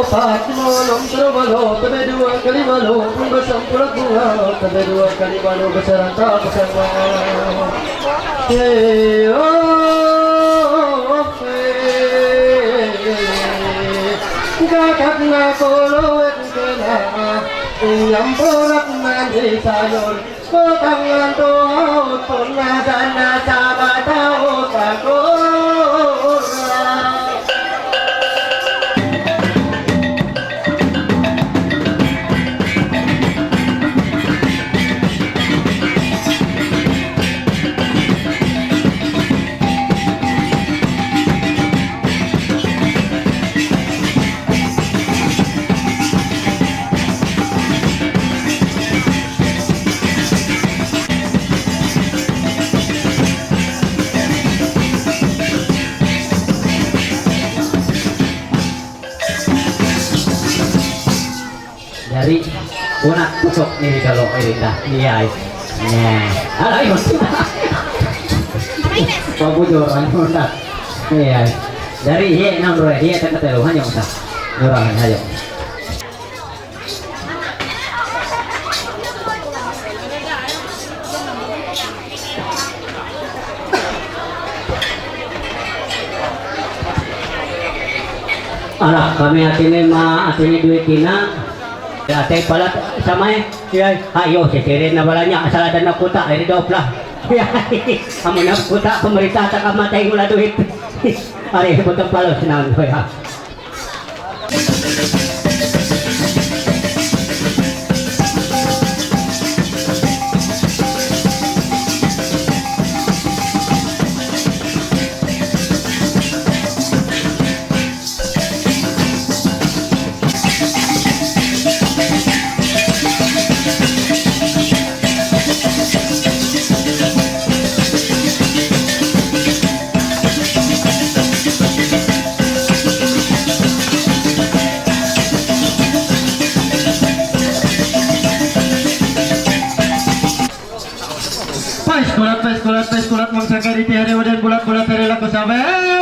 Patmolom trovalo, tabedu akali malo, pungasam purakuha, tabedu akali malo, basaranta basama. Hey, oh, hey. Gagat na kolo et kena, inyam porat na de sayon. Dari una kusok ni kalau erinda ni ai. Nah, ala yun. Pabudoran mo na. Ni ai. Dari hiye nang roe hiye takatero hanyo ta. Nora hanyo. Ara, kami atene ma atene due kina. Ate palat samay. Yay. Ayo, si Tere na balanya asal ada na kuta, eri dopla. Yay. Amo na kuta pemerintah tak kamatay mula duit. Are, puto palos na ano ya. Պայս կորատ, պայս կորատ, պայս կորատ, մոնցակարի տիարի օրեն գուլատ, գուլատ, հերելա կուսավեր։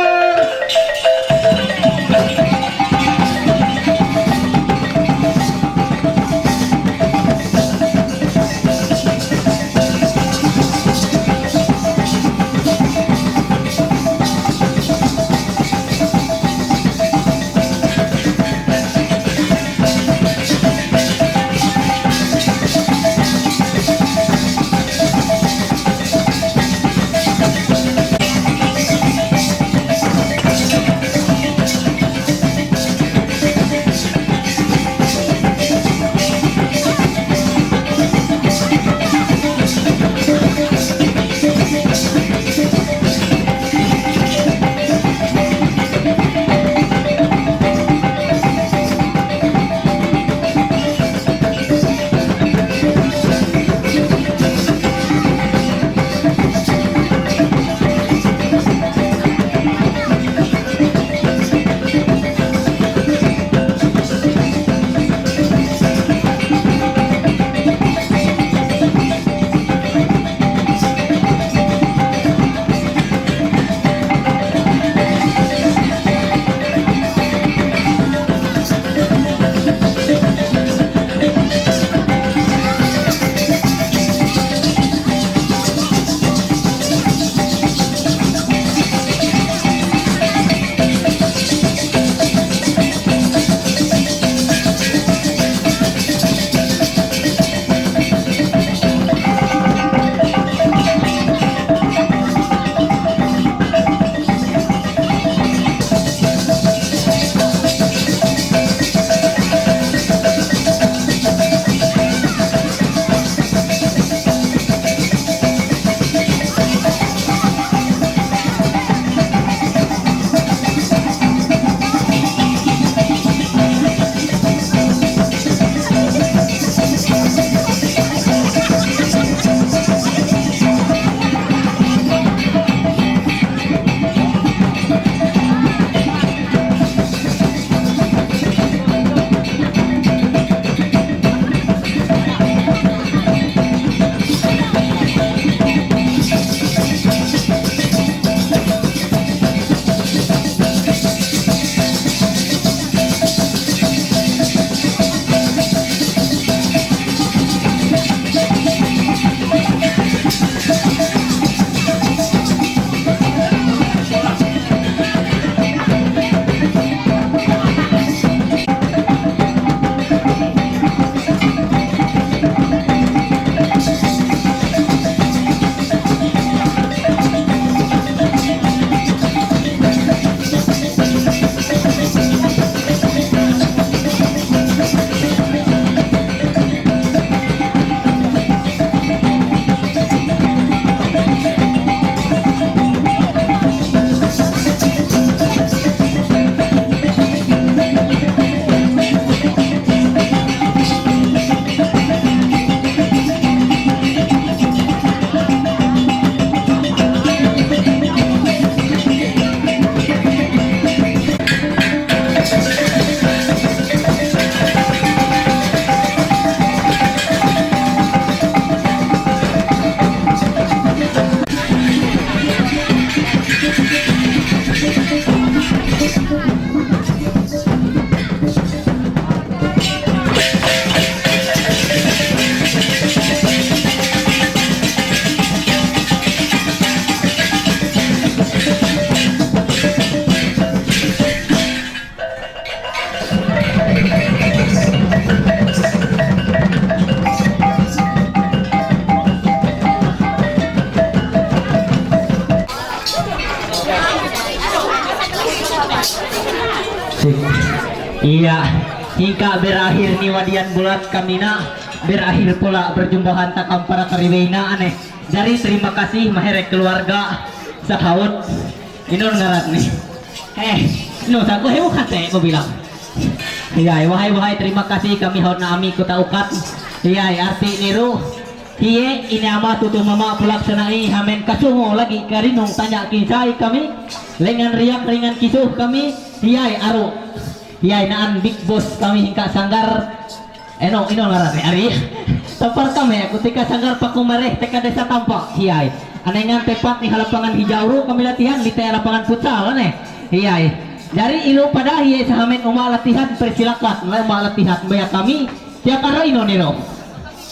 Ia, hingga berakhir ni wadian bulat kamina, berakhir pula perjumpaan takam para karibena ane. Jari terima kasih mahere keluarga sahaut. Inon ngaran ni. Eh, no, sa ko hewu kate mo bilang. Ia, wahai, wahai, terima kasih kami haut na ami kuta ukat. Ia, arti niru. Hiye, ini ama tutu mama pulak sanai hamen kasungo lagi karinung tanya kinsai kami. Lengan riak ringan kisuh kami. Ia, aru. Ia, naan big boss kami hingga sanggar. Eno, ino ngaran ni ari. Tapar kami, kutika sanggar pakumare, teka desa tampak. Hiai. Anengan tepat ni halapangan hijau ru kami latihan, di teh lapangan futsal ne. Hiai. Dari ilo pada hiai sahamen uma latihan persilakan, le uma latihan baya kami. Tiap aro ino niro.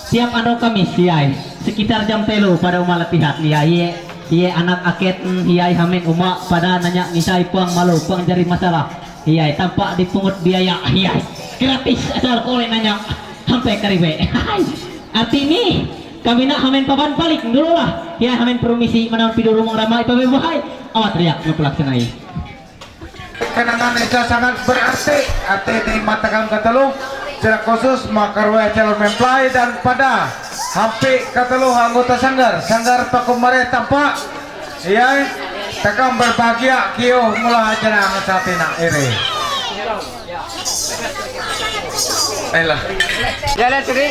Tiap aro kami hiai. Sekitar jam telu pada uma latihan. Hiai, hiai, hiai anak aket, hmm, hiai hamen uma pada nanya misai puang malu, puang jari masalah. Iya, tanpa dipungut biaya. Iya, gratis asal kole nanya. Sampai karibe. Arti ni, kami nak hamen papan balik dulu lah. Iya, hamen permisi mana pidu rumah ramai pabe bahai. Awat riak nge pelaksanai. Kenangan itu sangat berarti, arti di mata kami ketelu. Secara khusus makarwe calon mempelai dan pada hampir ketelu anggota sanggar, sanggar pakumare tampak. Iya, takam berbahagia kio mula acara saat ini iri. Ayolah. Ya, lihat sini.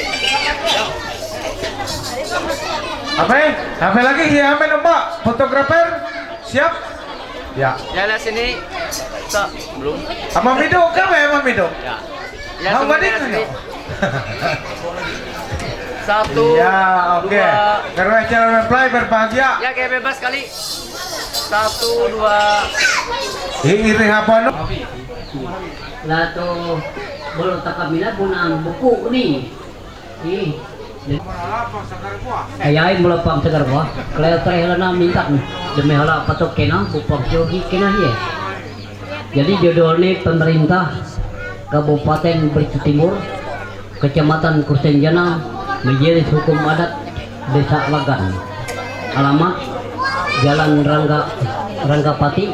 Apa? Apa lagi? Ya, main lomba. Fotografer siap? Ya. Ya, lihat sini. Tak, belum. Sama Mido, kamu ya, Mamido? Ya. Ya, Mama semuanya di sini. Satu, ya, oke. Dua. Karena calon mempelai berbahagia. Ya, kayak bebas kali. Satu, dua. Iri habano. Lato bolo takamina bunang buku ni. Ih. Ayai mula pam segar buah. Kalau terakhir na minta demi hala patok kena bupam jogi kena ye. Jadi judulnya pemerintah Kabupaten Belitung Timur, Kecamatan Kursenjana, Majelis Hukum Adat Desa Lagan. Alamat Jalan Rangga Ranggapati,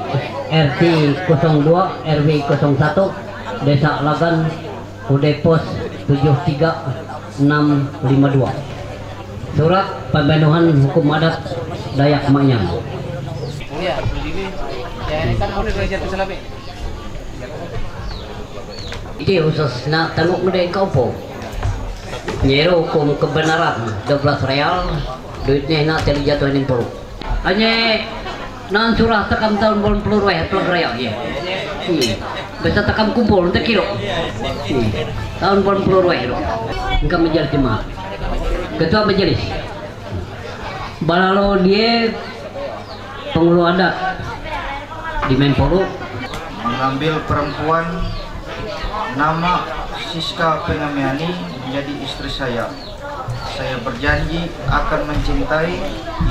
R T kosong dua, R W kosong satu, Desa Lagan, U D Pos tujuh tiga enam lima dua. Surat pembunuhan hukum adat Dayak Manyang. Iya, ini kan udah jatuh selapik. Iti khusus na tanguk mede kau po. Nyero hukum kebenaran dua belas real, duitnya na teli jatuh enam puluh. Hanya nan surah takam tahun bolon puluh rueh, puluh raya ye. Hmm. Besa takam kumpul untuk kilo. Hmm. Tahun bolon puluh rueh lo. Engkau majelis jemaah. Ketua majelis. Balalo dia pengulu adat di Mempolo. Mengambil perempuan nama Siska Pengamiani menjadi istri saya. Saya berjanji akan mencintai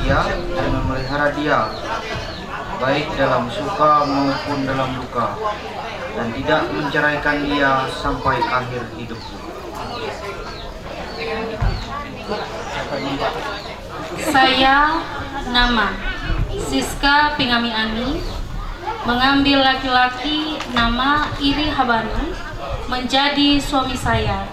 dia dan memelihara dia, baik dalam suka maupun dalam duka, dan tidak menceraikan dia sampai akhir hidupku. Saya nama Siska Pingami Ani, mengambil laki-laki nama Iri Habanu menjadi suami saya.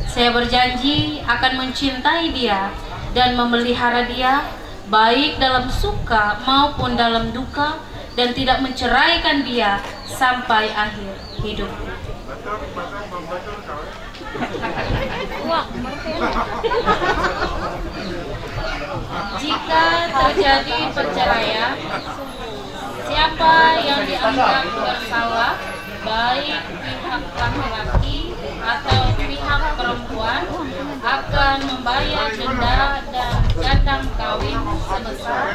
Saya berjanji akan mencintai dia dan memelihara dia, baik dalam suka maupun dalam duka, dan tidak menceraikan dia sampai akhir hidupku. Jika terjadi perceraian, siapa yang dianggap bersalah, baik pihak laki-laki atau pihak perempuan, akan membayar denda dan gandang kawin sebesar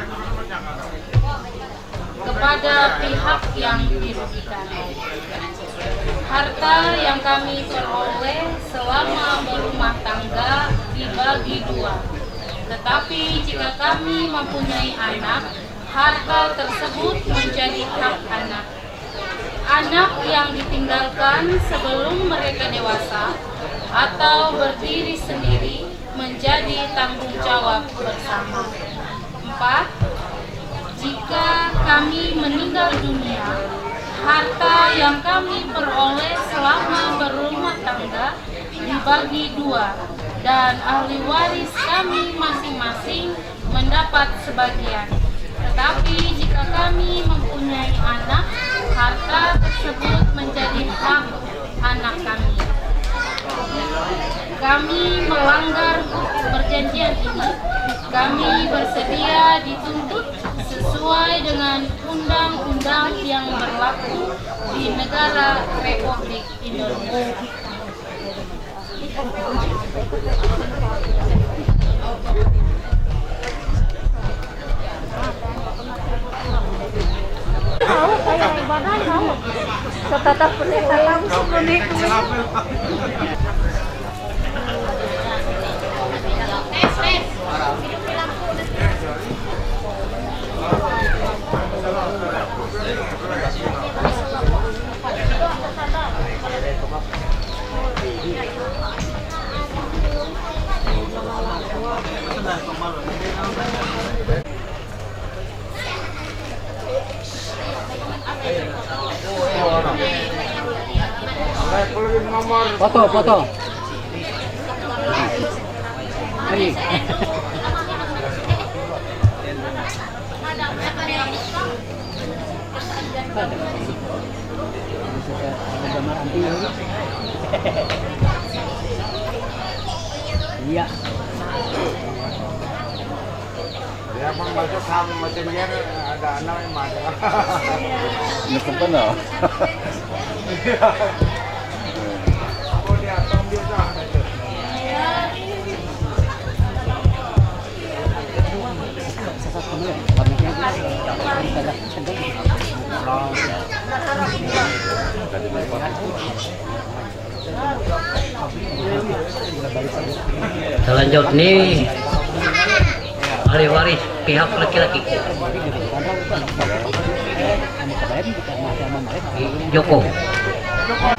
kepada pihak yang dirugikan. Harta yang kami peroleh selama berumah tangga dibagi dua. Tetapi jika kami mempunyai anak, harta tersebut menjadi hak anak. Anak yang ditinggalkan sebelum mereka dewasa atau berdiri sendiri menjadi tanggung jawab bersama. Empat, jika kami meninggal dunia, Harta yang kami peroleh selama berumah tangga dibagi dua, dan ahli waris kami masing-masing mendapat sebagian. Tetapi jika kami mempunyai anak, harta tersebut menjadi hak anak kami. Kami melanggar perjanjian ini, kami bersedia dituntut sesuai dengan undang-undang yang berlaku di negara Republik Indonesia. Foto, foto. Ini. Iya. Ya, Bang, masuk sama macam dia, ada anak yang mana? Ini pun kena. Iya. Apa dia, Tom, dia dah ada tu. Selanjutnya, ahli waris pihak laki-laki. Joko.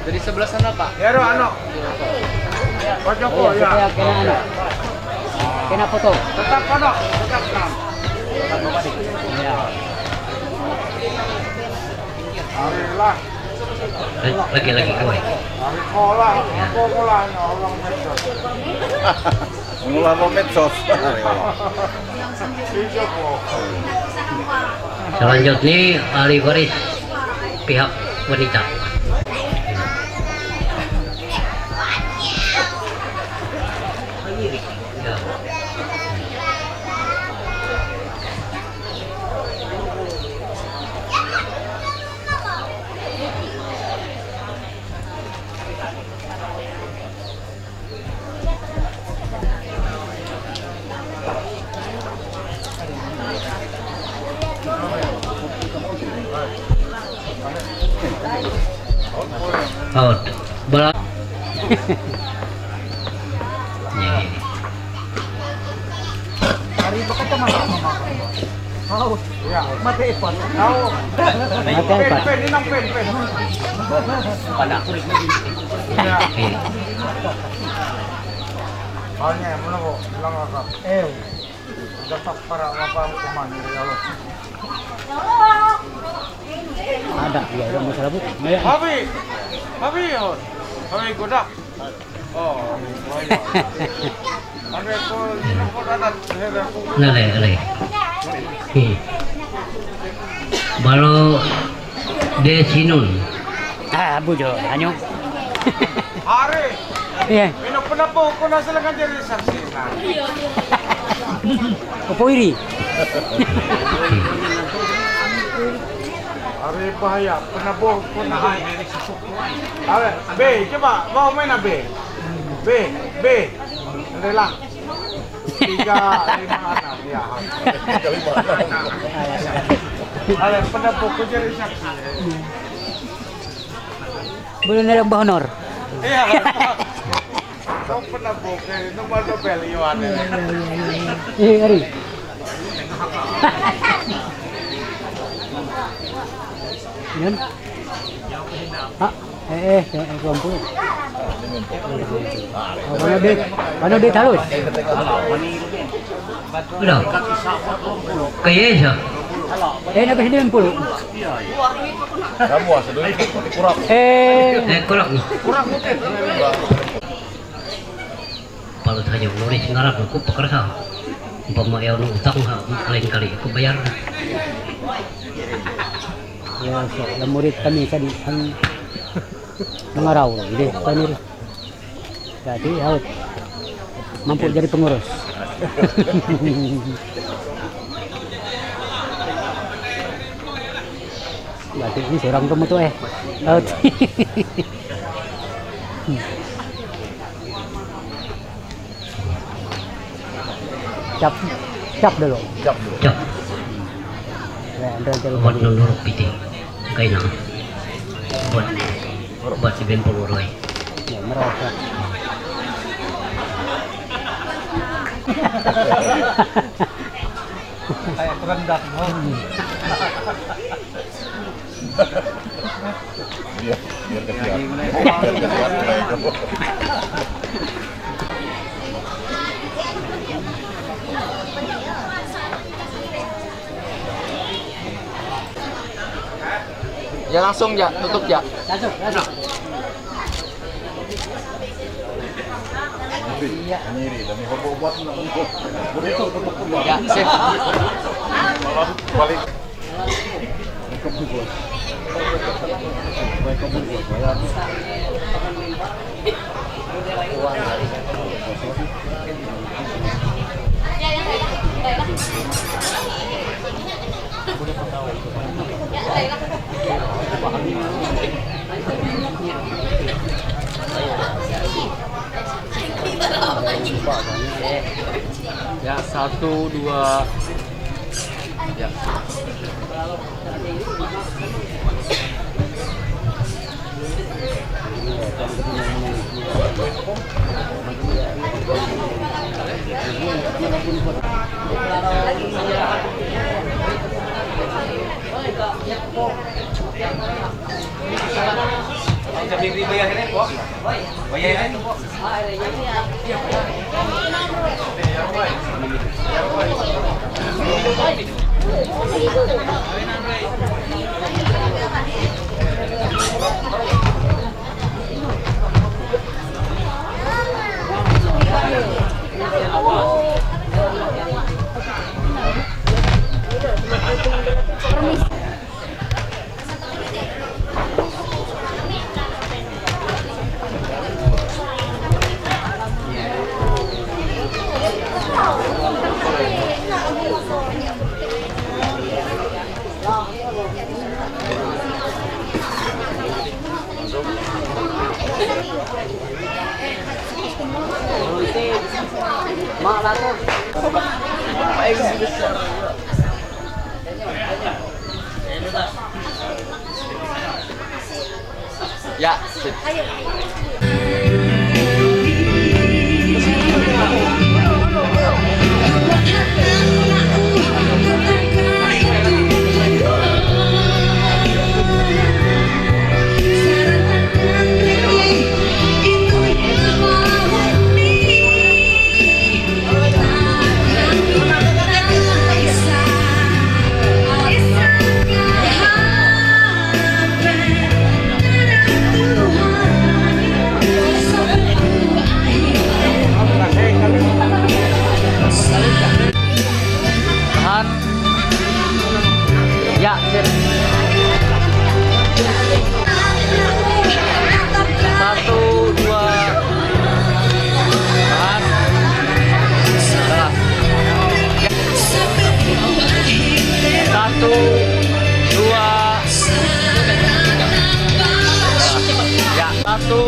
Dari sebelah sana, Pak. Ya, Ro, ano. Pak Joko, ya. Kena, kena, ano. Kena foto. Tetap, ano. Tetap, nah. Ya. Arilah. Lagi-lagi kau. Ari kola, ya. Kola, ano, orang medsos. Mengulah mau medsos. Selanjutnya, ahli waris pihak wanita. Ya. Out. Bala. Hari bakit ka masama? Out. Mata ipat. Out. Mata ipat. Pen, pen, ninang pen, pen. Pada. Ya. Hanya, mana ko? Bilang agak. Eh. Dapat para mapang kuman, ya Allah. Ada, ya, udah masalah, Bu. Ya. Abi, Abi, oh. Abi, goda. Oh, oh, iya. Abi, aku, ini aku dah, dah, dah, dah. Nale, nale. Hmm. Baru dia sinun. Ah, bujo, anyo. Hari. Iya. Ini kenapa kau nak selangkan jadi saksi? Nah. Opo iri. Hari bahaya, kenapa kau nak? Hari, B, coba, mau main B. B, B. Rela. Tiga, lima, enam, ya. Tiga, lima, enam. Hari, kenapa kau jadi saksi? Boleh nerang bahonor. Iya. Kau pernah bokeh, itu baru beli, Iwan, ya. Eh, Ari. Yan. Ha? Eh, eh, eh, kuwan po. Ano, date? Ano, date halos? Ano? Kaya siya. Ena kasi din po. Kamu asa doon? Kurap. Eh, Eh, kurang. Kurang mo. Palo tayo, lori singarap ko pakarsa. Ba mo yaw nung utang ha, lain kali ko bayar. Ya, so, lamurit kami sa di, ang mga raw, hindi, kami rin. Jadi, out. Mampu jadi pengurus. Berarti ini seorang kamu tuh, eh. Out. Cap, cap dulu. Cap dulu. Cap. Ya, ambil dulu. Buat dulu piti. Kain apa? Buat, buat si Bempong Uroy. Ya, merokok. Kayak perendak, no? Biar, biar kesian. Biar kesian. Ya, langsung, ya, tutup, ya. Langsung, langsung. Iya. Ini iri, demi hobo buat. Ya, sip. Balik. Ya, satu, dua. Ya. Ya, sip. Tahan. Ya, sip. Satu, dua. Tahan. Salah. Satu, dua. Ya, satu,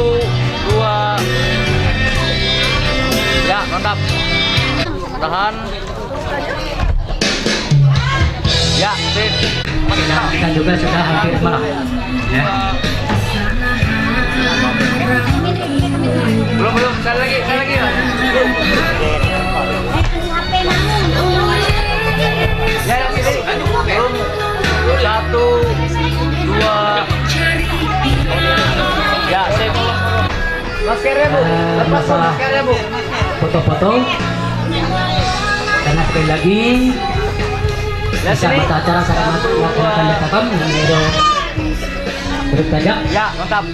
dua. Ya, mantap. Tahan. Ya, sip. Kita juga sudah hampir malam. Ya. Belum, belum. Sekali lagi, sekali lagi, Pak. Ya, yang sini. Satu, dua. Ya, sip. Maskernya, Bu. Lepas maskernya, Bu. Foto-foto. Karena sekali lagi, Lasciami. Mata acara sangat mengatakan, mengero. Berbaca. Ya, mantap.